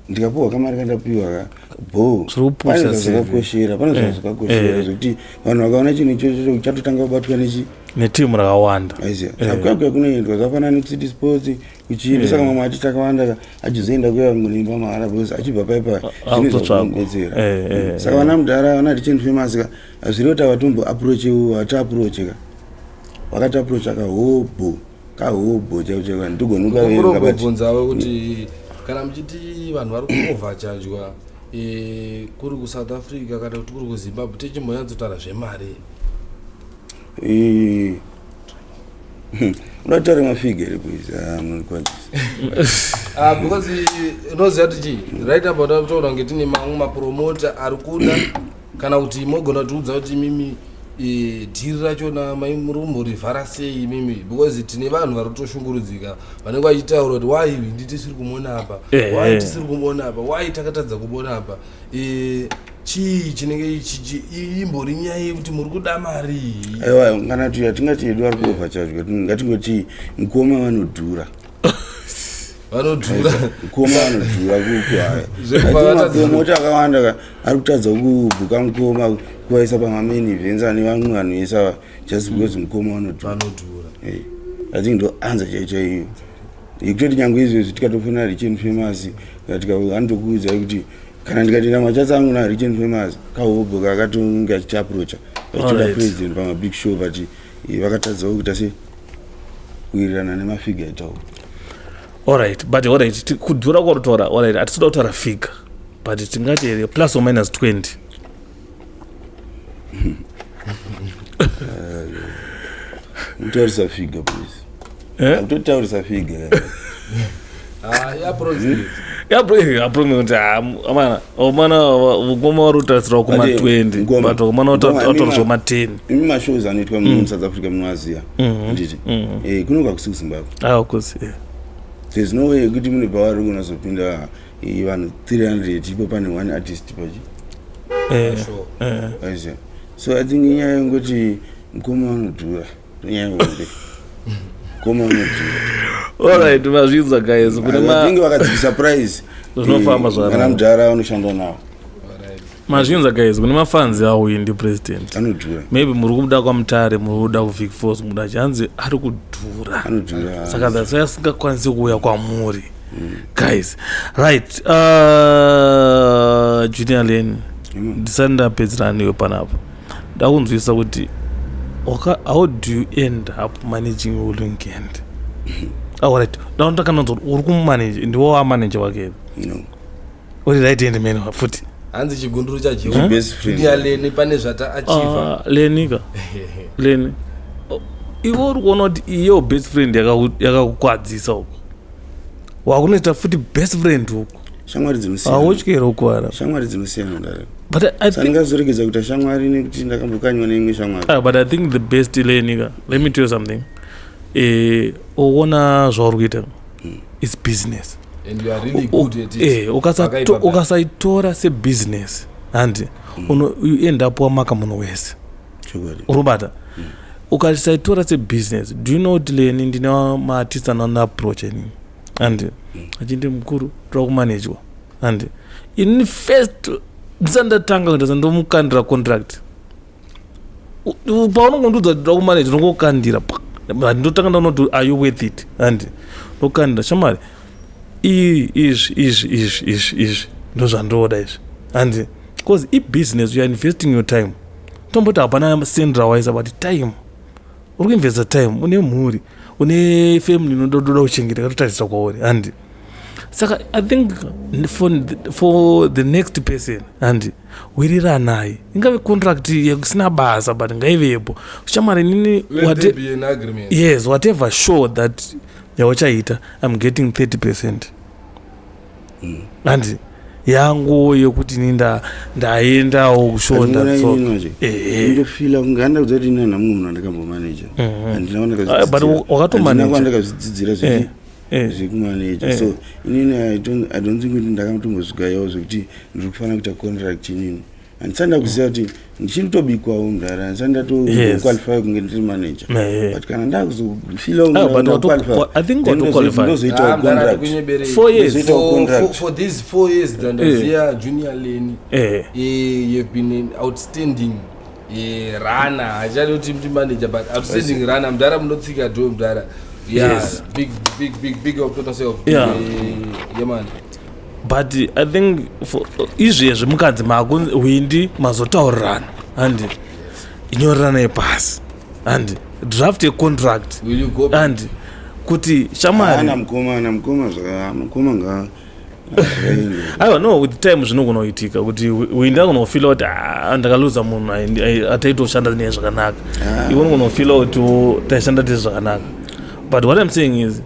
ndikapiwa kamari kandapiwa ka bho, Zviri kupusha pane CV. zvakakoshera, pane zvinhu zvakakoshera zvekuti vanhu vakaona chinhu ichocho chatotanga kubatwa nechi Netimu rakawanda. Aiziva, saka kunoendwa zvafanana nekuCity Sports kuchii. Saka mamwe artist akawanda ka achizoenda kuya kungonoimba mahara, because achibva paipa zvine Akutotsvagwa. zvakumubetsera. Saka vana mudhara, vana Rich and Famous ka, hazviri kuti havatombo approachewo, hatiapproache ka, vakati approacha kahobho kahobho chaivo chaivo, ndigoni kukaverenga, but Kurongobvunzawo kuti kana muchiti vanhu vari kuoverchargwa, kuri kuSouth Africa kana kuti kuri kuZimbabwe, tichimbonyatsotaura zvemari? Unoda kutaura mafigure here, please? Ah, munondikwadzisa. Ah, because unoziva kuti chii, right about toona kunge tine mamwe mapromota ari kuda, kana kuti mogona kutiudza kuti mimi Dhiri rachona mai muri kumborivhara sei imimi? Because tine vanhu vari kutoshungurudzika vanenge vachitaura kuti why Hwindi tisiri kumuona apa, why tisiri kumuona apa, why takatadza kumuona apa. Chii chinenge imbori nyaya yekuti muri kuda mari? Aiwa, kana kuti hatingati yedu ari kuovercharge, ngatingoti mukoma vanodhura. Vanodhura. Mukoma vanodhura kuhaya. Zvekupa vatadza- Mota akawanda ari kutadza kubhuka mukoma, kuvaisa pamamain events ane vamwe vanhu vese ava, just because mukoma vanodhura. Vanodhura. I think ndo answer chaiyo chaiyo yekutoti nyange izvezvi tikatofonera Rich and Famous, anotokuudzai kuti kana ndikatoenda machats angu naRich and Famous, kahobho kakatonge achiapproacha vachitoda president pamabig show, but vakatadzawo kuita se kuwirirana nemafiga itawo. Alright, but alright, kudhura kwarutora, alright, hatisi kuda kutaura figure, but tingati here plus or minus 20? Kutaurisa figure, please. Eh? Kutotaurisa figure. Ah, approximate. Approximate, amana omana ukoma vari kutarisirwa kuma But, 20, Ngoma. but omana Ngoma, watariswa ma 10. Imi mashows anoitwa muSouth Africa munoaziya, nditi kunonga kusi kuZimbabwe. Ah, kusi, yeah. There's no way yekuti mune pavari kunazopinda vanhu 300, ipo pane one artist pachi. Sure. Aiziya. So I think inyaya yengoti mukoma vanodhura, nyaya hombe, mukoma vanodhura. Alright, mazvinzwa guys, kune ma Vanenge vakadzikisa price. Zvinofamba zvakanaka. Kana mudhara vanoshanda navo. Alright. Mazvinzwa guys, kune mafanzi aHwindi President. Anodhura. Maybe muri kubuda kwaMutare, muri kuda kuVic Falls, muda chanzi ari kudhura. Anodhura. Saka that's why asingakwanisi kuuya kwamuri guys, right? Junior Len, ndisati ndapedzera newe panapa, ndakunzwisa kuti how do you end up managing Ulingend? Alright, ndakanonzwa kuti uri kumumanage, ndiwo wamanager wake? No. Uri right hand man futi? Hanzi chigunduru Best friend. chaJunior Leni pane zvata achiva. Ah, Leni ka, Leni. Oh, iwe uri kuona kuti iyo best friend yakakukwadzisa uko, wakunoita futi best friend uko? Shamwari dzinosiyana. Hautyere ukuvara. Shamwari dzinosiyana kudaro. But I think Sandingazoregedza kuita shamwari nekuti ndakambokanywa neimwe shamwari. Ah, but I think the best, Lenika, let me tell you something. Uona zvauri kuita, it's business. And you are really good at it. Wakaipa bra. Ukasaitora sebusiness, handi you end up wamaka munhu wese. Chokwadi. Urubata, ukasaitora sebusiness, do you know kuti Leni, ndine maartist anondiapproach inini, handi achindi mukuru, toda kumanejwa, handi inini first ndisati ndatanga kuita, ndomukandira contract. Paunongondiudza kuti toda kumanage, ndongokandira, ndotanga ndaona kuti are you worth it, handi ndokandira, shamwari, iyi, izvi, izvi, izvi, izvi, izvi ndozvandoda izvi, handi because ibusiness, you are investing your time. Tomboti hapana sendi rawaisa, but time uri kuinvesta, time une mhuri, une family inodododa kuchengeta, katotarisa kwauri, handi saka I think for the next person, handi wiriranai, ingave contract yekusina basa, but ngaivepo, shamwari, inini Let there be an agreement. Yes, whatever show that yauchaita, I'm getting 30%, handi yangu yekuti ini ndaendawo kushow. That's all. Manje ndofila kunge handa kudza kuti ina namumwe munhu andakambomaneja. Handina. Ah, but wakatomanage. Kwandakazvidzidzira zvekumaneja. So inini I don't think kuti ndakatombozvigayawo zvekuti ndiri kufanira kuita contract. Inini handisati ndakuziva kuti ndichiri kutobikwawo mudhara, handisati ndatoqualify kunge ndiri manager. But kana ndakuzofila Ah, but I think watoqualify. ndozoitawo Ah, mdara, contract. ndikunyeberei. 4 years. Ndozoitawo contract. For these 4 years dzandaziya Junior Leni, you've been an outstanding runner. Hachadi kuti muti manager, but outstanding runner, mudhara, munotsika do, mudhara. Yeah. Big, big, big, big up to yourself. Yeah, man. But I think for izvezvi mukanzi makuHwindi mazotaurirana, handi inyoreranai pasi, handi draft yecontract. Will you go? Handi kuti shamwari. Ana mukoma, ana mukoma, zvaka mukoma nga Aiwa, no, with time zvinogona kuitika kuti Hwindi agonofila kuti, "Ah, ndakaluza munhu ataitoshanda naye zvakanaka." Iwe unogona kufila kuti taishanda tese zvakanaka, but what I'm saying is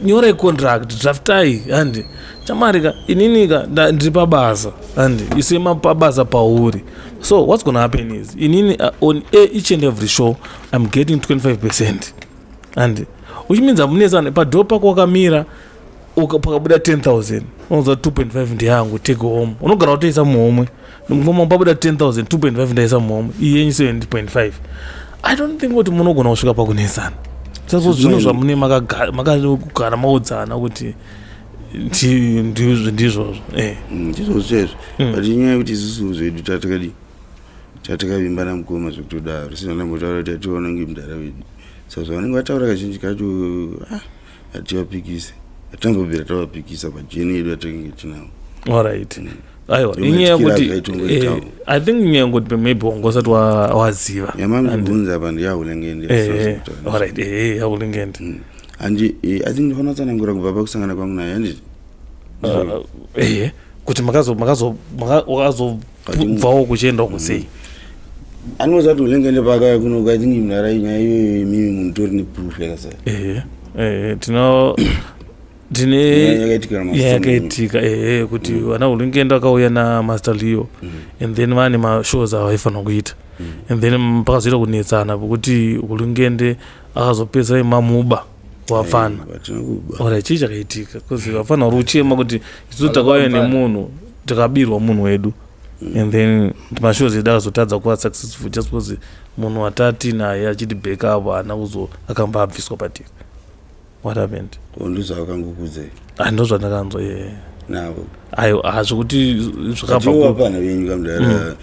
Nyorai contract, draftai, handi chamarika ininika ndiri pabasa, handi isema pabasa pauri. So what's gonna happen is inini on each and every show I'm getting 25%, handi, which means hamunesana padhoo pako wakamira pakabuda 10,000, unoza 2.5 ndeyangu, take home. Unogara kutoisa muhomwe ngoma, pabuda 10,000, 2.5 ndaisa muhomwe, iyi yenyu 7.5. I don't think kuti munogona kusvika pakunesana sazvo zvinhu zvamune makagara maudzana kuti ndizvozvo. Ndizvozvo chaizvo. But inyaya yekuti isusu zvedu tatakadi tatakavimba namukoma zvekutodaro, sina ndambotaura kuti ationa kunge mudhara wedu. Saka zvavanenge vataura kazhinji kacho, ah, hativapikisi, hatambobvira tavapikisa pajeni yedu yatinenge tinawo. Alright, aiwa, inyaya yekuti I think inyaya yekuti maybe wanga usati waziva. Yamamibvunza apa ndeyahulengende. Alright, yahulengende. Handi I think ndifanira kutsanangura kubva pakusangana kwangu naye, handiti? Ehe, kuti wakazobvawo kuchienda kusei. Anoza kuti ulengende paakauya kuno, I think mudhara, nyaya iyoyo imimi munotori neproof yakasara. Ehe, tino tine yakaitika. Yakaitika, ehe, kuti vana Hulengende vakauya naMaster Leo and then vane mashows avaifanira kuita and then pakazoita kunetsana pokuti Hulengende akazopedzisa imamuba wafana. Hatina kuba. Ora chii chakaitika? Because vafana uri kuchema kuti isusu takauya nemunhu, takabirwa munhu wedu and then mashows edu akazotadza kuva successful just because munhu watati naye achiti backup haana kuzo akamba abviswa patiri. What happened? Ndozvavakangokudzai? Ah, ndo zvandakanzwa, ye. Navo. Aiwa, hazvikuti zvakabva Atiwo vapana venyu kamudhara,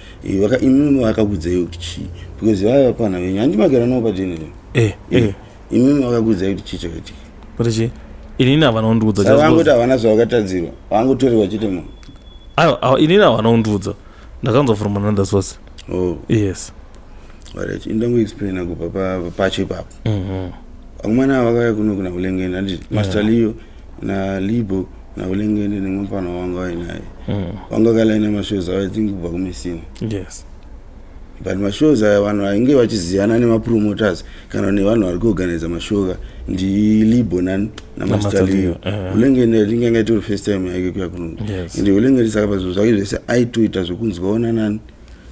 imimi vakakudzai kuti chii? Because vaya vapana venyu, handi magara navo padini? Eh. Imimi vakakudzai kuti chii chakaitika? Kuti chii? Inini havana kundiudza. Saka vangoti havana zvavakatadzirwa, vangotorerwa chete munhu. Aiwa, inini havana kundiudza, ndakanzwa from another source. Oh. Yes. Alright, indangoexplaina kubva pacho ipapo. Vamwana ava vakauya kuno kuna Ulengende, handiti? Master Leo naLibo naUlengende nemwe mufana wanga vainaye vanga vakalaina mashows avo, I think kubva kuMessina. But mashows aya, vanhu vainge vachiziyana nemapromoters kana nevanhu vari kuorganiza mashow ndiLibo nani naMaster naMaster Leo. Leo, Ulengende, I think anga itori first time yake kuya kuno. Ende Ulengende saka pazvinhu zvake zvese aitoita zvekunzwawo nanani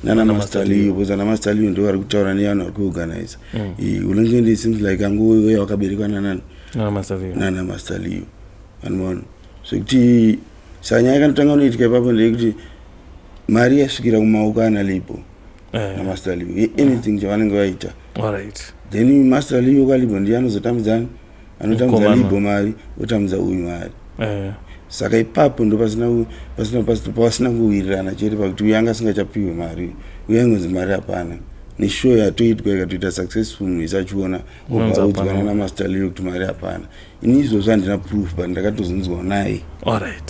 nana Master Leo, because ana Master Leo ndo vari kutaura nevanhu vari kuorganiza. Ulengende seems like angouya wakaberekwa nanani naMaster Leo. Nana Master Leo, anoona zvekuti. Saka nyaya yakanotanga kunoitika ipapo ndeyekuti mari yasvikira kumaoko ana Libo naMaster Leo yeanything chavanenge vaita. Then Master Leo kaLibo ndiye anozotambidzani, anotambidza Mukomana. Libo mari, otambidza uyu mari. Saka ipapo ndo pasina kuwirirana chete, pakuti uyu anga asingachapiwe mari, uyu aingonzi mari hapana, neshow yatoitwa ikatoita successful, munhu wese achiona, Unonzi obva audzwa hapana. nana Master Leo kuti mari hapana. Ini izvozvo handina proof, but ndakatozonzwa naye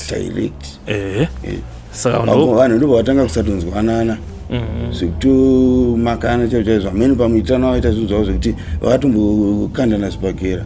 direct. Saka ndo Vanhu ndobva vatanga kusatonzwanana zvekutomakana chaizvo chaizvo. Hamene pamuitano vaita zvinhu zvavo zvekuti vakatombokandana zvibhakera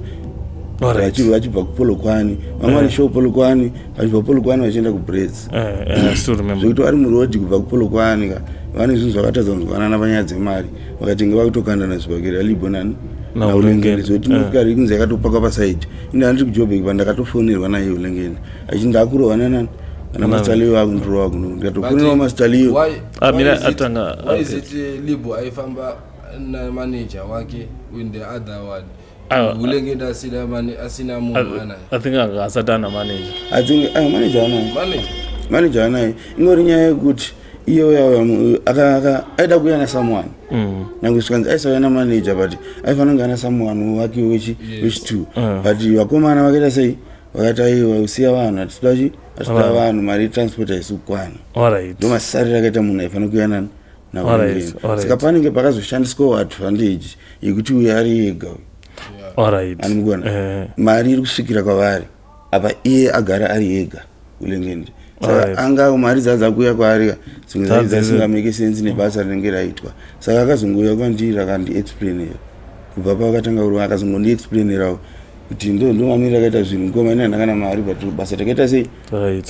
vachibva kuPolokwane, vamwe vane show Polokwane, vachibva Polokwane vachienda kuBrits. I still remember. Zvekuti vari murodhi kubva kuPolokwane ka, vane zvinhu zvakatadza kunzwanana panyaya dzemari, vakatinge vakutokandana zvibhakera, Libo nani naUlengende. naUlengende, zvekuti motikari ikunzi yakatopakwa pasaidi. Ine handiri kuJobek, pa ndakatofonerwa naye Ulengende achiti ndakurohwa nanani ana Master Leo, akundirohwa kuno, ndikatofonerwa Master Leo. Ah, mina atanga- Why is okay. it Libo aifamba namanager wake in the other one? Ah, Ulengende asina asina munhu anaye. I think anga asati ana manager. I think manager anaye. Manager. Manager anaye, ingori nyaya yekuti iye uya aida kuuya nasomeone. Nyange zvikanzi aisauya namanager, but aifanira kunge ana someone wake wechi two. But vakomana vakaita sei? Vakati aiwa, usiya vanhu, hatitoda chi, hatitoda Vanhu. vanhu, mari yetransport haisi kukwana. Alright. Ndo masariro akaita munhu aifanira kuuya nani naUlengende. Saka panenge pakazoshandiswawo advantage yekuti uyu ari ega uyu. Animugona? Mari iri kusvikira kwavari apa, iye agara ari ega Ulengende, saka anga mari dzadza kuuya kwaari ka, dzimwe dzacho dzasingamake sense nebasa rinenge raitwa. Saka akazongouya kwandiri akandiexplainera kubva pavakatanga kurova, akazongondiexplainerawo kuti ndo mamiriro akaita zvinhu, mukoma, ini handina kana mari, but basa takaita sei?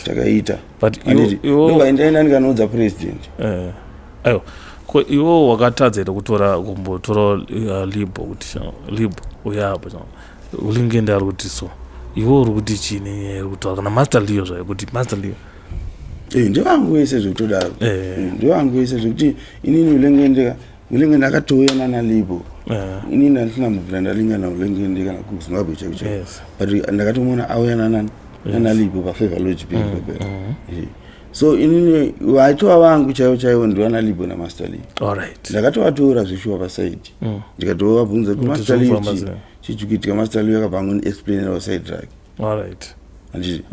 Takaita. But Handiti? Ndobva ndaenda ndikanoudza president. Aiwa, ko iwo wakatadza here kutora kumbotora Libo kuti Libo uya apo, Ulengende ari kuti so Iwe uri kuti chii nenyaya iri kutaura kana Master Leo zvayo, kuti Master Leo? Ndevangu vese zvekutodaro. Eh. Ndevangu vese, zvekuti inini Ulengende, Ulengende akatouya nanaLibo. Inini handisina mubvira ndalingana Ulengende kana kuZimbabwe chaiko chaiko, but ndakatomuona auya nanaLibo paFavor Lodge pedu papera. So inini vaitova vangu chaivo chaivo ndivanalibo naMaster Leo. Ndakatovatora zveshuwa paside, ndikatovabvunza kuti Kuti Master Leo zvinofamba chii sei? chichikuitika. Master Leo akabva angoniexplainerawo side rake. Handiti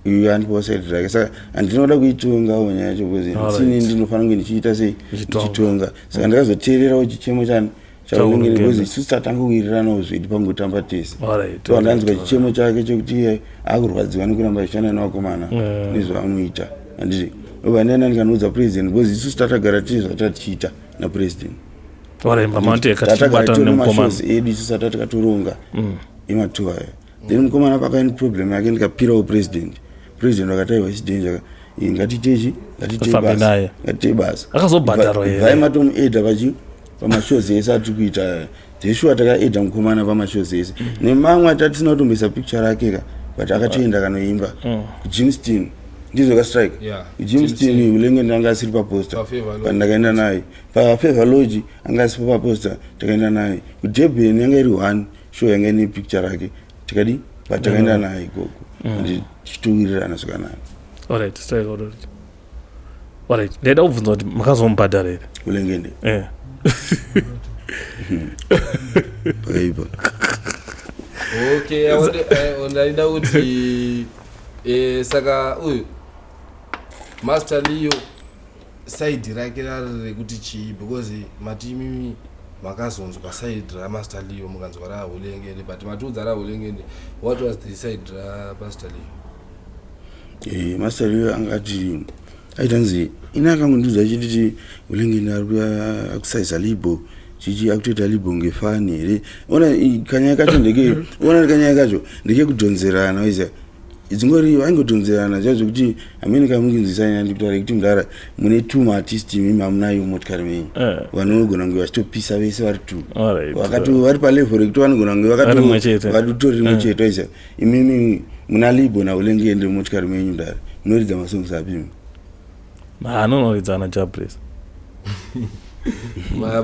uyu andipawo side rake, saka handinoda kuitongawo nyaya yacho because sini ndinofanira kunge ndichiita sei? Uchitonga. Ndichitonga. Saka ndakazoteererawo chichemo chani chaUlengende, ChaUlengende. because isusu tatangowiriranawo zvedu pangotamba tese. So ndanzwa chichemo chake chekuti iye akurwadziwa nekuramba achishanda nevakomana nezvaanoita, handiti? Obva ndaenda ndikanoudza president, because isusu tatagara tine zvatatichiita napresident. Alright, pamati Tatagara yakatibatana tione nemukomana. mashows edu isusu atati takatoronga ematour aya. Then mukomana pakaine problem yake, ndikapirawo president. President vakati, "Aiwa, isi danger, ngatiitechi, ngatiitei Tifambe basa, naye." ngatiitei basa." Akazobhadharwa here? Bvai matomuedha pachi pamashows ese atiri kuita aya. Zveshuwa takaedha mukomana pamashows ese nemamwe atatisina kutomboisa picture rake ka, but akatoenda akanoimba kuJimston, ndizvo kastrike? Yeah. KuJimston Ulenge anga asiri paposter. PaFavor Lodge. But ndakaenda naye paFavor Lodge, anga asipo paposter, takaenda naye kuDurban. Yanga iri one show yanga ine picture rake, tikadi, but takaenda naye ikoko. And tichitowirirana zvakanaka. Alright, strike, alright. Alright, ndaida kubvunza kuti makazomubhadhara here? Ulengende? Eh. Pakaipa. Okay, ndaida kuti saka uyu Master Leo side rake rari rekuti chii? Because mati imimi makazonzwa side raMaster Leo, mukanzwa raHulengende, but matiudza raHulengende. What was the side raMaster Leo? Master Leo angati aitanzi ini akangondiudza achititi Ulengende ari kuya akusaisa Libo chichi, akutoita Libo ngefani here. Ona kanyaya kacho ndeke, ona kanyaya kacho ndekekudhonzerana, waiziya, dzingori vaingodhonzerana zviya zvekuti hamene kamunginzwisai ndikutaura kuti mudhara mune two maartist, imimi hamunayo motikari menyu, vanogona kunge vachitopisa vese vari two. Vakati vari palevel rekuti vanogona kunge Vari rimwe chete. vakatotori rimwe chete, waisa imimi muna Libo naUlengende motikari menyu, mudhara munoridza masongs api imi? Anonoridzana Jabres.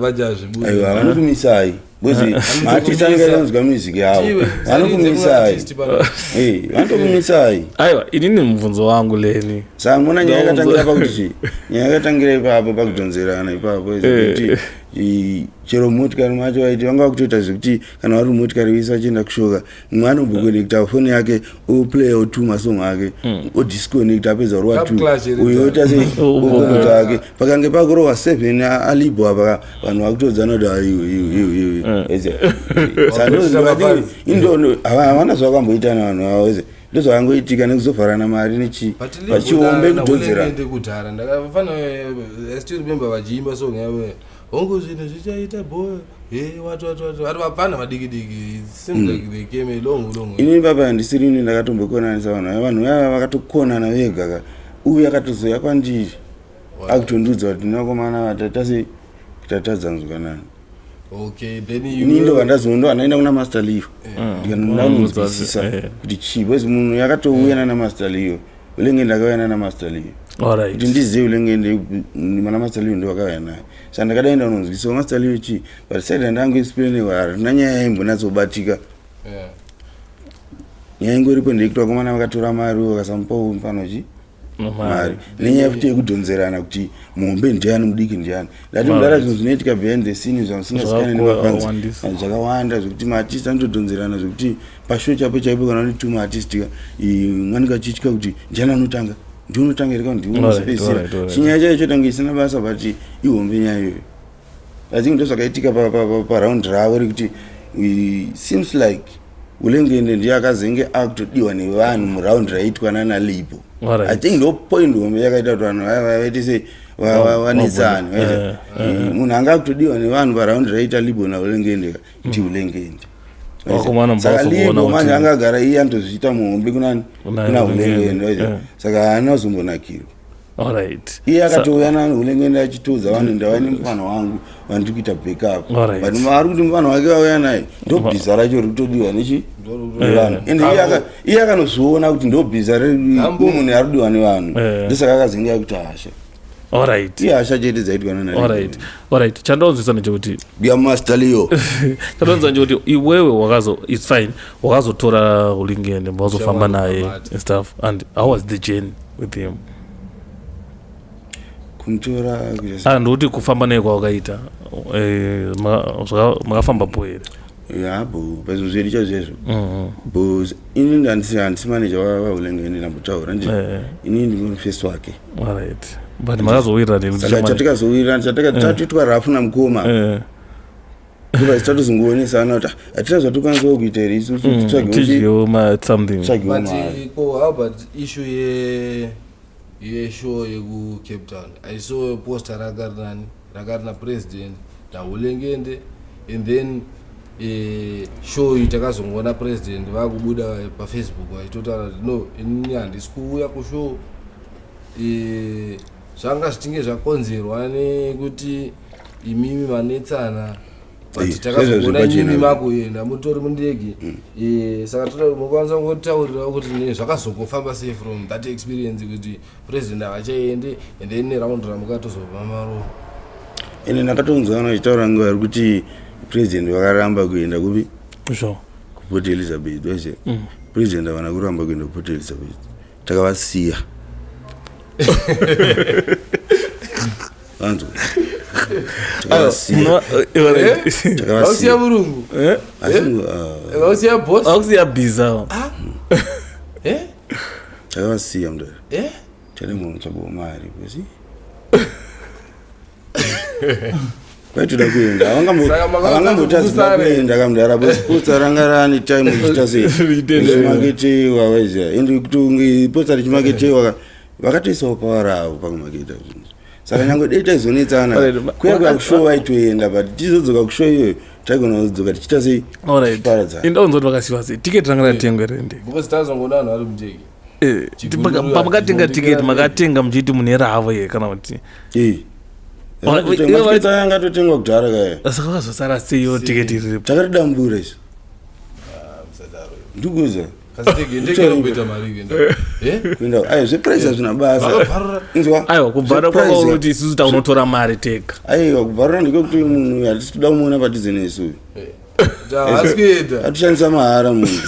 Vajazvibuda. Aiwa, vanokumisai because maartist anenge anonzwa music yavo, vanokumisai. Vanotokumisai. Aiwa, inini mubvunzo wangu leni Saka muona nyaya yakatangira pakuti chii? Nyaya yakatangira ipapo pakudhonzerana ipapo, kuti chero motikari macho vaiti vanga vakutoita zvekuti kana vari mumotikari vese vachienda kushoka, mumwe anombokonekta foni yake, oplayawo two masong ake, odisconnect, apedza kurova Cup two, clash iri uyo oita sei? Okonekta ake. Pakange pakurohwa seven aLibo apa, vanhu vakutodzana kuti aiwe iwe iwe iwe. Havana zvavakamboitana vanhu avo eze, ndozvakangoitika nekuzovharana mari nechi pachiombe kudhonzerana. Kudhara ndakafana, I still remember vachiimba song yavo, "Hongu zvinhu zvichaita boy," he wati wati wati vari vapfana vadiki diki. It seems like they came a long long way. Inini papa handisiri ini ndakatombokonanisa vanhu ava. Vanhu vava vakatokonana vega ka. Uyu akatozoya kwandiri akutondiudza kuti nevakomana vatatase tatadzanzwanana. Okay, then Ini ndo ndazondo andaenda kuna Master Leo, ndikanonzwisisa kuti chii, because munhu yakatouya nana Master Leo, Ulenge ndakauya nana Master Leo kuti ndizive Ulenge mana Master Leo ndo vakauya naye. Saka ndakadaenda unonzwisisa Master Leo chii, but side randangoexplainewa harina nyaya yaimbonatsobatika. Nyaya ingoripo ndeyekuti vakomana vakatora mari, vakasamupawo mufano chi mari, nenyaya futi yekudhonzerana kuti muhombe ndiani, mudiki ndiani. Ndati mudara zvinhu zvinoitika behind the scene zvamusingasikani nemafans Zvakawandisa. zvakawanda, zvekuti maartist anotodhonzerana, zvekuti pashow chapo chaipo kana une two maartist ka, mwanenge achitya kuti ndiani anotanga, ndiunotanga here kana ndiwe unosipesira. Chinyaya chacho chotange isina basa, but ihombe nyaya iyoyo. I think ndo zvakaitika paround ravo rekuti seems like Ulengende ndiye akazenge akutodiwa nevanhu muround raiitwa nana Libo. I think ndo point hombe yakaita kuti vanhu vaya vaite sei, vanetsane. Munhu anga akutodiwa nevanhu paround raiita Libo naUlengende ka ndi Ulengende. Vakomana Saka mbazokuona Libo manje angagara iye anotozviita muhombe kunani? Kuna Kuna Ulengende, Ulengende. Saka haana kuzombonakirwa. Alright. Iye akatouya naHulengende achitoudza vanhu, ndava nemufana wangu vandiri kuita backup. Alright. But maari kuti mufana wake vauya naye, ndo bhiza racho riri kutodiwa nechi nevanhu. Ende iye akanozviona kuti ndo bhiza Gambo. munhu ari kudiwa nevanhu. Ndosaka akazenge akuti hasha. Alright. Iye hasha chete dzaitwa nana. Alright. Alright. Chandonzwisa ndechekuti Bia Master Leo. Chandonzwa ndechekuti iwewe wakazo, it's fine, wakazotora Hulengende, wazofamba Shamwari naye Mabati. and stuff, and how was the journey with him? Kumutora kuita Ah, ndikuti kufamba naye kwawakaita, makafamba po here? Ya, bo pazvinhu zvedu chaizvo, bo ini handisi manager waHulengende, ndambotaura ndi inini ndiri mufesi wake. Alright, but makazowirirana here kuti Saka shamwari- chatikazowirirana, chatatoitwa rafu namukoma, ndobva tatozongoonesana kuti hatina zvatokwanisawo kuita here isusu, titsvagewo Tidyewo something. titsvagewo But mari. ko how about issue yeshow yekuCape Town? I saw poster ranga rinani, ranga rina president naHulengende, and then show iyi takazongoona president vakubuda paFacebook vachitotaura kuti no, inini handisi kuuya kushow. Zvanga zvichinge zvakonzerwa nekuti imimi manetsana, but Eh, takazoona zvezvo zvepachena. imimi makuenda mutori mundege. Saka mukwanisa kungotaurirawo kuti ne zvakazongofamba sei from that experience kuti president havachaende, and then neraundi ramukatozobva maro? Ende ndakatonzwa vanhu vachitaura nguva iri kuti president vakaramba kuenda kupi? Sure. KuPort Elizabeth wese. President havana kuramba kuenda kuPort Elizabeth, takavasiya. Vanzwa, takavasiya. Alright. Vausiya Takavasiya. murungu. Asi ah, Vausiya boss. Akusiya bhiza. Eh? Takavasiya mudare. Eh? Tane munhu tsvagawo mari bcause kwaitoda kuenda. Saka Havangambotadzi kuda kusare. kuenda kamudara bcause posta ranga rane time richiita sei? Richitenderera. Richimaketewa, waiziva. Ende kutonge posta richimaketewa, vakatoisawo pawa ravo pakumaketa zvinhu. Saka nyange dei taizonetsana, Alright, kuya kuya kushow vaitoenda, but tizodzoka kushow iyoyo taigona kuzodzoka tichiita sei? Alright. Tichiparadzana. Indaunza kuti vakasiwa sei tiketi ranga ratengwa here ndege? Because tazongoona vanhu vari mundege. Chigururu. Pamakatenga Hachizondikira tiketi, ndege. makatenga muchiti mune ravo here kana kuti Eh. Matiketi aya angatotengwa kudhara kaya. Saka vakazosara seiyo tiketi riripo? Takatidambura isu. Ah, musadaro. Ndikuza. Kasi ndege inomboita mari kuenda, eh? Kuenda ayo, zveprice hazvina basa. Vakabvarura. Inzwa. Aiwa, kubvara Zveprice- kwakauri isusu taunotora mari tega. Aiwa, kubvarura ndekekuti munhu hatisi kuda kumuona padhuze nesu. Haasi kuenda. Atishandisa mahara munhu.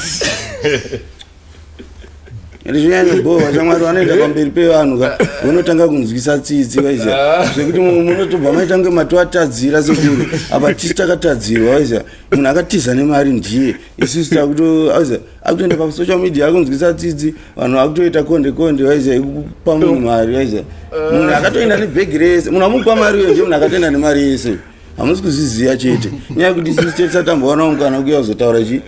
Ende zvinyanyobhowa, shamwari, vanoenda pamberi pevanhu ka, vonotanga kunzwisa tsitsi, vaiziva, zvekuti munotobva maita kunge matoatadzira sekuru. Apa tisi takatadzirwa, vaiziva. Munhu akatiza nemari ndiye, isusu takuto aiziva akutoenda pasocial media akunzwisa tsitsi vanhu, akutoita konde konde, vaiziva, ekupa munhu mari. Vaiziva, munhu akatoenda nebhegi rese, munhu amupa mari uyo ndiye munhu akatoenda nemari yese. Hamusi kuzviziva chete, nyaya yekuti isusu tisatambowanawo mukana kuya kuzotaura chi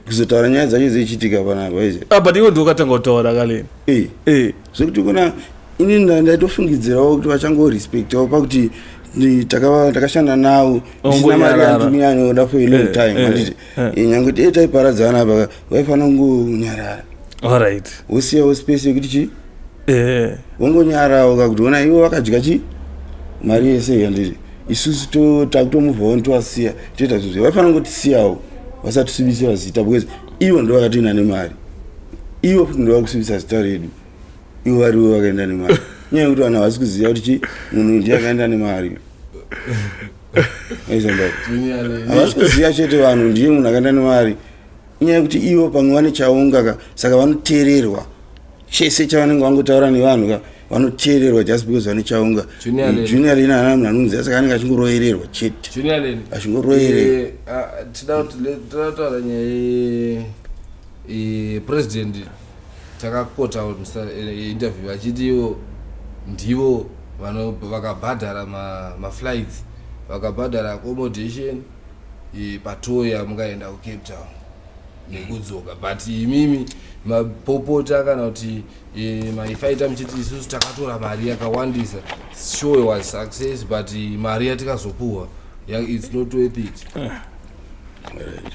kuzotaura nyaya dzacho dzichiitika panapa, vaiziva. Ah, but iwe ndiwakatanga kutaura kaleni. Eh. Zvekuti kuna ini ndaitofungidzirawo kuti vachangorespectawo pakuti takashanda navo ndisina mari. Ongonyarara. Yandikunyanyoda for a long time, handiti? Nyange ti taiparadzana apa, vaifanira kungonyarara, Alright. wosiyawo space yekuti chi wongonyarawo kakuti ona ivo vakadya chi mari yese, handiti? Isusu takutomuvhawo nitowasiya, toita zvinhu. Vaifanira kungotisiyawo, vasatisvibisira zita, because ivo ndo vakatoenda nemari, ivo futi ndo vakusvibisa zita redu, ivo varivo vakaenda nemari. Nyaya yekuti vanhu havasi kuziva kuti chi munhu ndiye akaenda nemari. Aizanda. Havasi kuziva chete vanhu ndiye munhu akaenda nemari. Inyaya yekuti ivo pamwe vane chaunga ka, saka vanoteererwa. Chese chavanenge vangotaura nevanhu ka, vanoteererwa just because vane chaunga. Junior Lane. Junior Lane haana munhu anomuziva, saka anenge achingoroererwa chete. Junior Lane. Achingoroererwa. Tida kutaura nyaya president. Takakota interview achiti ivo ndivo vakabhadhara maflights, vakabhadhara accommodation, patour yamukaenda kuCape Town nekudzoka, but imimi mapopota kana kuti maifaita muchiti isusu takatora mari yakawandisa, show was success, but mari yatikazopuhwa it's not worth it. Right.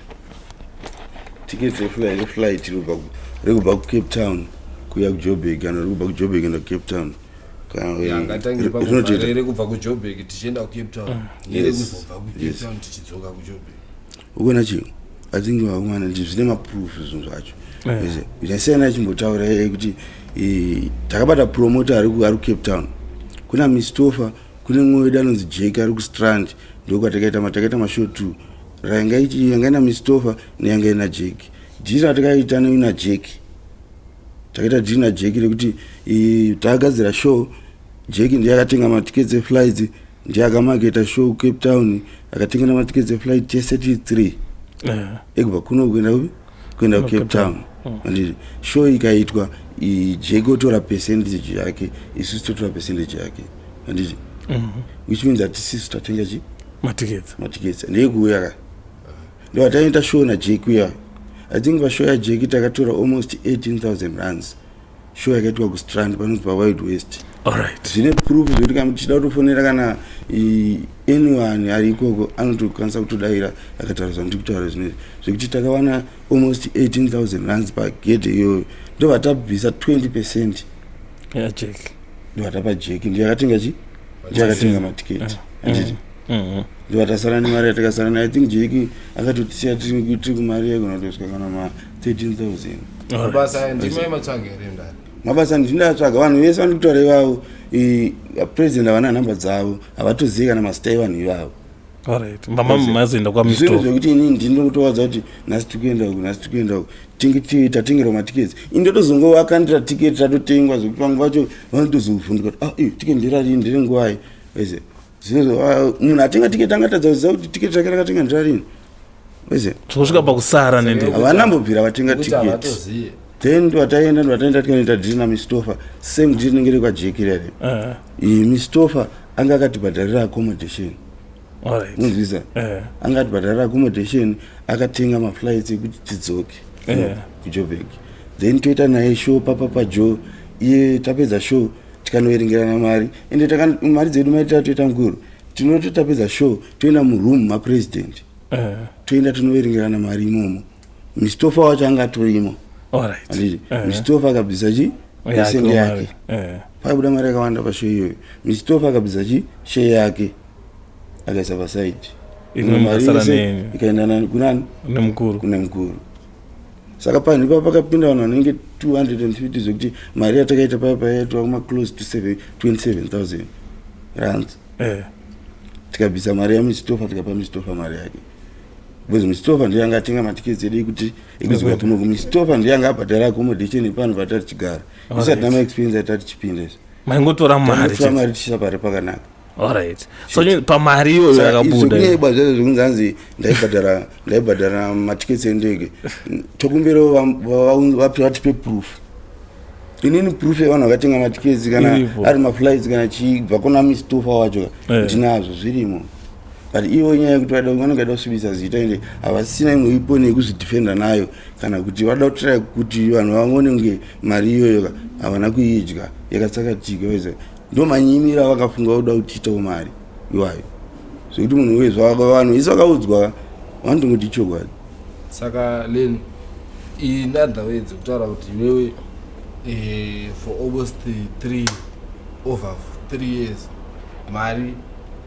Tiketi reflight rekubva kuCape Town kuya kuJoburg kana rekubva kuJoburg enda kuCape Town. Yangatange Rinotoita. Kubva kuJoburg tichienda kuCape Town, Yes. nerekuzobva kuCape Town tichidzoka kuJoburg. Ukuona chii, I think vakomana ndi zvine maproof zvinhu zvacho. Zvasiyana chimbotaura kuti takabata promoter ari kuCape Town, kuna Mistofa, kune mumwe wedu anonzi Jake ari kuStrand. Ndokwatakaita takaita mashow two, yanga ina Mistofa neyanga ina Jake. Deal ratakaita neina Jake, takaita deal naJake rekuti takagadzira show. Jake ndiye akatenga matickets eflights, ndiye akamaketa show Cape Town, akatenga namatickets eflight tese tiri three ekubva kuno kuenda kupi, kuenda Kuno kuCape Cape Town. Town. Anditi show ikaitwa, Jake otora percentage yake, isusu totora percentage yake, anditi? Which means hatisisu tatenga chi Matickets. Matickets ndeyekuuya ka. Ndo taita show naJake uya. I think pashow yaJake takatora almost 18,000 rands, show yakaitwa kuStrand panonzi paWild West. Zvine proof zvekuti kana tichida kutofonera kana anyone ari ikoko, anotokwanisa kutodayira akataura zvandiri kutaura zvinezvi, zvekuti takawana almost 18,000 rands pagedhe iyoyo. Ndobva tabvisa 20%. YaJake. Ndobva tapa Jake, ndiye akatenga chi, ndiye akatenga matiketi, handiti? Ndobva tasara nemari yatakasara nayo. I think Jake akatotisiya tiri kumari yaigona kutosvika kana ma 13,000. Mabasa aya ndimai matsvaga here, mndani? Mabasa ndindatsvaga. Vanhu vese vari kutaura ivavo, president havana nhamba dzavo, havatozivi kana mazita evanhu ivavo. Alright, mama, mazoenda Zvinhu kwaMistofa. Zvekuti inini ndinotowadza kuti nhasi tiri kuenda uku, nhasi tiri kuenda uku, tinge tatengerwa matiketi. Ini ndotozongovakandira tiketi ratotengwa, zvekuti vamwe vacho vanotozovhunduka kuti, "Ah, tiketi nderarini, nderenguvai?" Weze zvinozvo, munhu atenga tiketi angatadza kuziva kuti tiketi rake rakatenga nderarini, weze? Zvokusvika pakusara nendege. Havana mbobvira vatenga Kuti tiketi. havatoziye. Then ndovataenda tikanoita deal naMistofa, same deal rinenge rekwaJake rere. Iyi Mistofa anga akatibhadharira accommodation. Unzwisa? Anga atibhadharira accommodation, akatenga maflights ekuti tidzoke kuJoburg. Then toita naye show papa paJo iye. Tapedza show, tikanoverengerana mari. Ende mari dzedu mari tatoita mukuru, tinoti tapedza show toenda muroom mapresident, toenda tinoverengerana mari imomo. Mistofa wacho anga atorimo, handiti? Mistofa akabvisa chi Yake percent mari. yake. Pakabuda mari yakawanda pashow iyoyo. Mistofa akabvisa chi share yake, akaisa paside. Imwe Imwe mari mukasara yese nenyu. ikaenda kunani? Nemukuru. Kune mukuru. Saka panhu ipapo pakapinda vanhu vanenge 250, zvekuti mari yatakaita paya payaitwa kuma close to 27,000 rands. Tikabvisa mari yaMistofa, tikapa Mistofa mari yake, because Mistofa ndiye anga atenga matiketi edu ekuti ekudzoka kunoku. Mistofa ndiye anga abhadhara accommodation epano patati tichigara. Isati namaexpense atati tichipinda izvi. Maingotora mari Tangotora chete. mari tichisa pari pakanaka. Alright, so pamari iyoyo yakabuda. Zvekunyaiba zvacho zvekunzi hanzi ndaibhadhara matiketi endege, tokumbirawo vatipe proof. Inini proof yevanhu vakatenga matiketi kana Iripo. ari maflights kana chibva kuna Mistofa wacho, ndinazvo zvirimo. But ivo nyaya yekuti vada, vanenge vada kusvibisa zita, ende havasina imwe iponi yekuzvidefenda nayo, kana kuti vada kutry kuti vanhu vaone kunge mari iyoyo ka havana kuidya, yakatsakatika. Weze ndo manyimiro avakafunga kuda kutiitawo mari iwayo, zvekuti munhu wezva vanhu vese vakaudzwa vanotongoti ichokwadi. Saka len, in other words, kutaura kuti iwewe for almost three, over 3 years, mari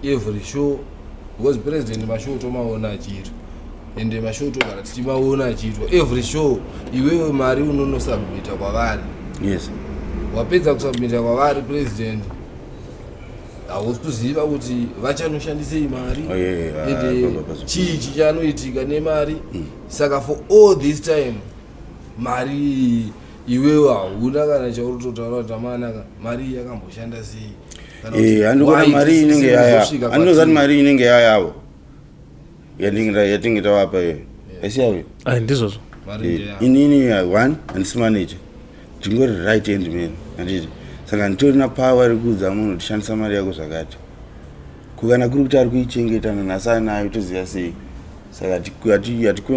every show, because president mashow tomaona achiitwa, ende mashow togara tichimaona achiitwa every show, iwewe mari unonosubmita kwavari. Wapedza kusubmita kwavari, president, hausi kuziva kuti vachanoshandisei mari. Oh, yeah, Ende chii chichanoitika nemari? Saka for all this time, mari iyi iwewe hauna kana chauri kutotaura kuti amanaka, mari iyi yakamboshanda sei? Kana kuti Handikuona why mari inenge tisiri yaya kuzosvika andinozati kwatiri? mari inenge yayavo yatinge tavapa iyoyo, aisi yavo. Ai, ndizvozvo. Mari ndeyavo. Inini one, handisi manager, ndingori right hand man, handiti? Saka handitorina power rekuudza munhu kuti shandisa mari yako zvakati. Kukana kuri kuti ari kuichengeta nanhasi anayo, toziva sei? Saka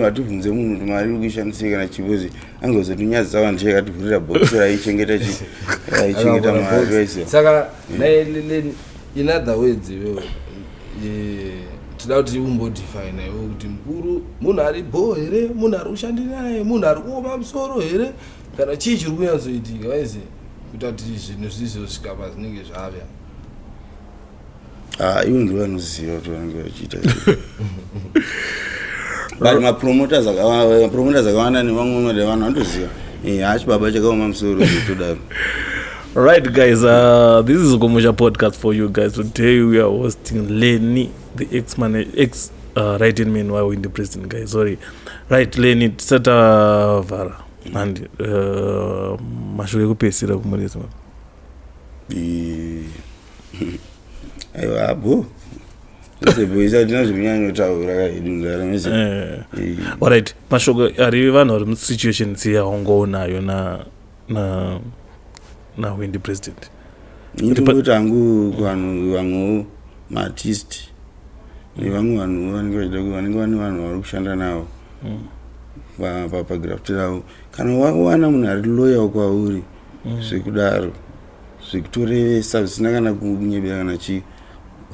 hatibvunze munhu kuti mari uri kuishandisei kana chipozi angozotinyadzisa vanhu chekativhurira bhokisi raichengeta raichengeta Akavhura mari. box. Vaisiya. Saka naye in other words, iwewe tida kuti umbodefina iwe kuti mukuru munhu ari bho here, munhu ari kushandira naye, munhu ari kuoma musoro here, kana chii chiri kunyatsoitika, waiziva? Kuita kuti zvinhu zvizosvika pazvinenge zvave. Ah, ivo ndivo vanoziva kuti vanenge vachiita sei. But mapromoters akawanda nevamwe vanhu vanotoziva. Eh, hachi baba chakaoma musoro zvekutodaro. Right, guys, this is Kumusha Podcast for you guys. Today we are hosting Lenny, the ex right hand man while in the president, guys. Sorry. Right, Lenny, tisatavhara. And mashoko ekupedzisira kumurezi. Aiwa, bo. Seboisa tina zvekunyanyotaura kahedu ndarama. Alright, mashoko ari vanhu vari musituation dziya wangoonayo na Hwindi President. Indingoti hangu kuvanhu vamwewo maartist nevamwe vanhu vanenge vachida vanenge vane vanhu vari kushanda navo pagraft ravo, kana wawana munhu ari loyal kwauri zvekudaro, zvekutorevesa zvisina kana kunyebera kana chii,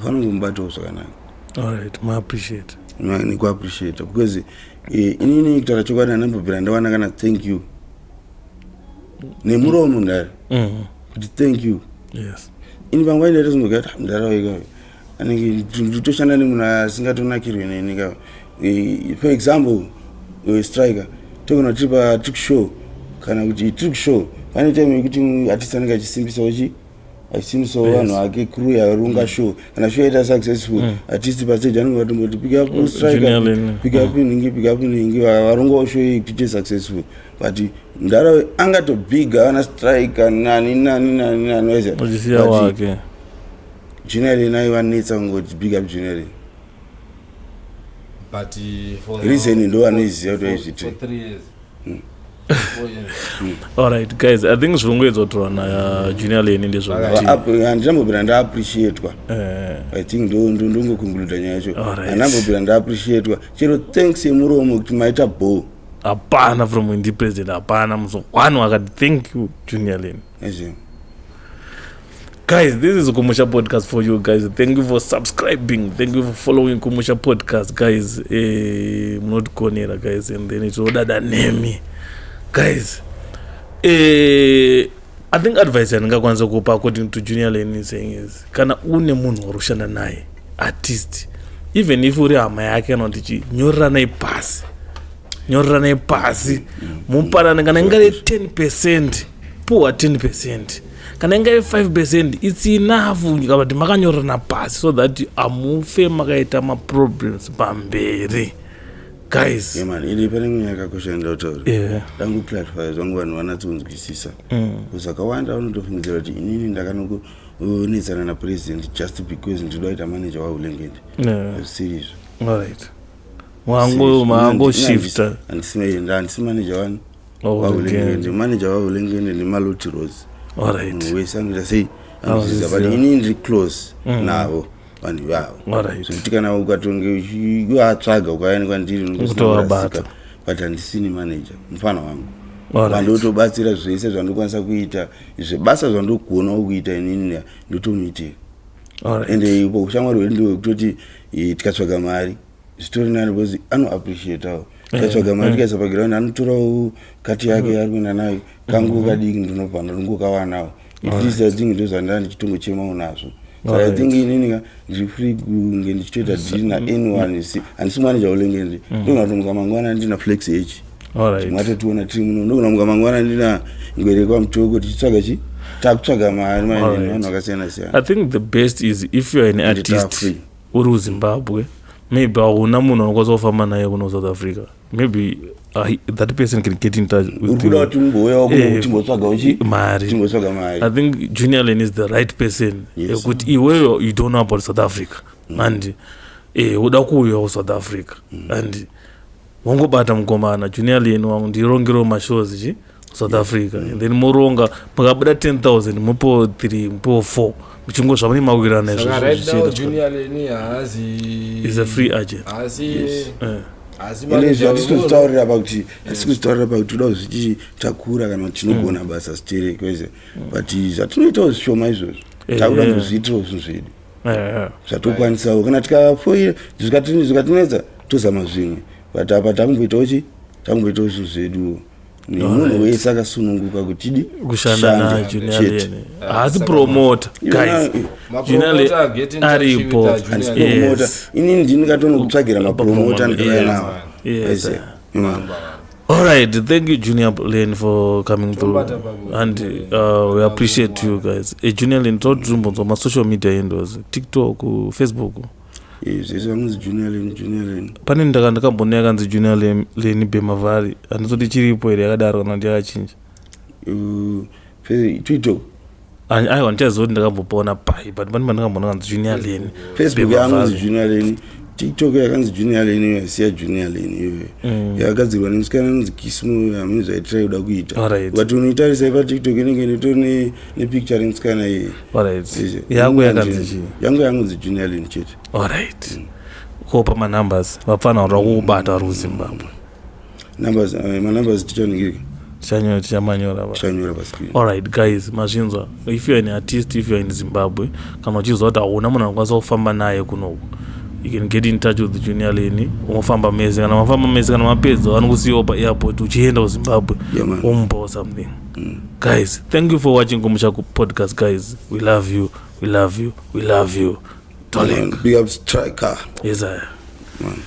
vanongomubatawo zvakanaka. Alright, ma appreciate. Nekuappreciata, because inini kutaura chokwadi handambobvira ndawana kana thank you nemuromo ndari kuti thank you. Ini panguva indaitozomboga kuti mudhara anenge nditoshanda nemunhu asingatonakirwe neni ka. For example, Striker, togona tiri patrick show kana kuti trick show, pane time yekuti artist anenge achisimbisawo chi achisimbisawo vanhu vake, crew yarunga show. Kana show yaita successful, artist pastage anenge vatomboti pick up Striker, pick up ningi, pick up ningi, varungawo show iyi kuti ite successful. But mudhara angatobhiga vana Striker nani nani nani nani waiziva. Uchisiya wake. Junior Lenny aivanetsa kungoti big up Junior Lenny. But for Reason ndo vanoiziva kuti vaizviti. For 3 years, 4 years. Alright guys, I think zvirongedzwa kutorwa na Junior Lenny ndezvokuti Handinambobvira ndaappreciatwa. I think ndongoconcluda nyaya yacho. Handinambobvira ndaappreciatwa chero thanks yemuromo kuti maita bo. Hapana from Hwindi President, hapana musi one wakati thank you, Junior Lenny. Ezvo. Guys, this is Kumusha Podcast for you guys. Thank you for subscribing, thank you for following Kumusha Podcast, guys. Munotigonera guys, and then tinodada nemi guys. I think advice yandingakwanisa kupa according to Junior Lenny saying is, kana une munhu wari kushanda naye artist, even if uri hama yake kana kuti chi, nyoreranai pasi, nyoreranai pasi, mupanane. Kana ingari 10%, puwa 10%. Kana ingari 5%, it's enough kana kuti makanyorerana pasi, so that hamufe makaita maproblems pamberi, guys. Yeah man, ili pane imwe nyaya yakakosha yandautaura. Dangu clarify zvangu, vanhu vanatsokunzwisisa. Because akawanda vanotofungidzira kuti inini ndakanokunetsana napresident just because ndinoda kuita manager waUlengende. Hazvisiri izvo. Alright, mango mango shifta. Handisi manager wani waUlengende. Manager waUlengende ndiMaloti Rose. Munhu wese anoita sei, anozviziva, but Anozviziva. inini ndiri close navo vanhu ivavo, zvekuti kana ukatonge uchivatsvaga ukauya kwandiri unenge usina Kutovabata. kurasika. But handisini manager, mufana wangu vandotobatsira zvese zvandokwanisa kuita zvebasa, zvandogonawo kuita inini ndotomuitira. Ende ipo ushamwari hwedu ndehwekutoti tikatsvaga mari zvitori nani because anoappreciatawo. Tikatsvaga mari tikaisa paground, anotorawo kati yake yaari kuenda nayo, kangu kadiki ndinobva ndongokawanawo. At least I think ndozvandaa ndichitongochemawo nazvo. Saka I think inini ka ndiri free kunge ndichitoita deal naanyone. Handisi manager Ulengende. Ndogona kutomuka mangwana ndina Flex H, mwatotiona tiri muno. Ndogona muka mangwana ndina Ngwere kwaMutoko tichitsvaga chi takutsvaga mari manje nevanhu vakasiyana siyana. I think the best is if you are an And it's artist free. uri kuZimbabwe, maybe hauna munhu anokwanisa kufamba naye kuno South Africa, maybe that person can get in touch Uri with kuda you. kuti umbouyawo kuno timbotsvaga uchi Mari. Timbotsvaga mari. I think Junior Lenny is the right person yekuti iweyo you don't know about South Africa and uda kuuya kuSouth Africa and wongobata mukomana Junior Lenny wangu, ndirongerewo mashows chi South Africa, and then muronga, mukabuda 10,000 mupewo 3, mupewo 4, muchingo zvamune mawirirana. Saka right now Izvozvo. Junior Lenny haazi Is a free agent. Haasi haasi Ende manager hatisi wemunhu. kuzvitaurira pakuti, hatisi kuzvitaurira pakuti toda kuzviti takura kana kuti tinogona basa zitereki wese, but zvatinoitawo zvishoma izvozvo, takuda kuzviitirawo zvinhu zvedu zvatokwanisawo. Kana tikafoira zvikatinetsa tozama zvimwe, but apa takumboitawo chi takumboitawo zvinhu zveduwo. Nemunhu wese akasununguka kuti Kushanda naJunior Leni. Haasi promoter, guys. Junior Leni Mapromoter get in touch aripo. with, Junior Leni. Promoter. Yes. Inini ndini ndikatonokutsvagira mapromota, ndikauya nawo. Yes. Yes, man. All right, thank you, Junior Lane, for coming through, Tombata papo. And we appreciate you guys. Junior Lane, totimbonzwa masocial media handles, TikTok, Facebook. Zvese vanonzi Junior Lane, Junior Lane. Pane ndaka ndakambona yakanzi Junior Lane Bemavari, handizoti chiripo here yakadaro kana kuti yakachinja. TikTok? Aiwa, ndichaziva kuti ndakambopona pai, but pane pandakambona kanzi Junior Lane Facebook Bemavari. yaanonzi Junior Lane. TikTok yakanzi Junior Lane iyo yasiya Junior Lane iyoyo. Yakagadzirwa nemusikana anonzi Kismo, hamini zvaitirai kuda kuita. But unoitarisa paTiktok inenge inotori nepicture remusikana iyeye. Alright. Izvo. Yangu yakanzi chii? Yangu yangonzi Junior Lane chete. Alright, kopa manumbers vapfana vari kukubata vari kuZimbabwe. Numbers, manumbers tichaningirika. Tichamanyora pa. Tichanyora pascreen. Alright guys, mazvinzwa. If you're an artist, if you're in Zimbabwe, kana uchizwa kuti hauna munhu anokwanisa kufamba naye kunoku, you can get in touch with Junior Leni, unofamba mese. Kana mafamba mese, kana mapedza, vanokusiyawo paairport uchienda kuZimbabwe. Yeah, man. Womupawo something. Guys, thank you for watching Kumusha Podcast. Guys, we love you, we love you, we love you. Tolek. Big up, Striker. Yes, I Man.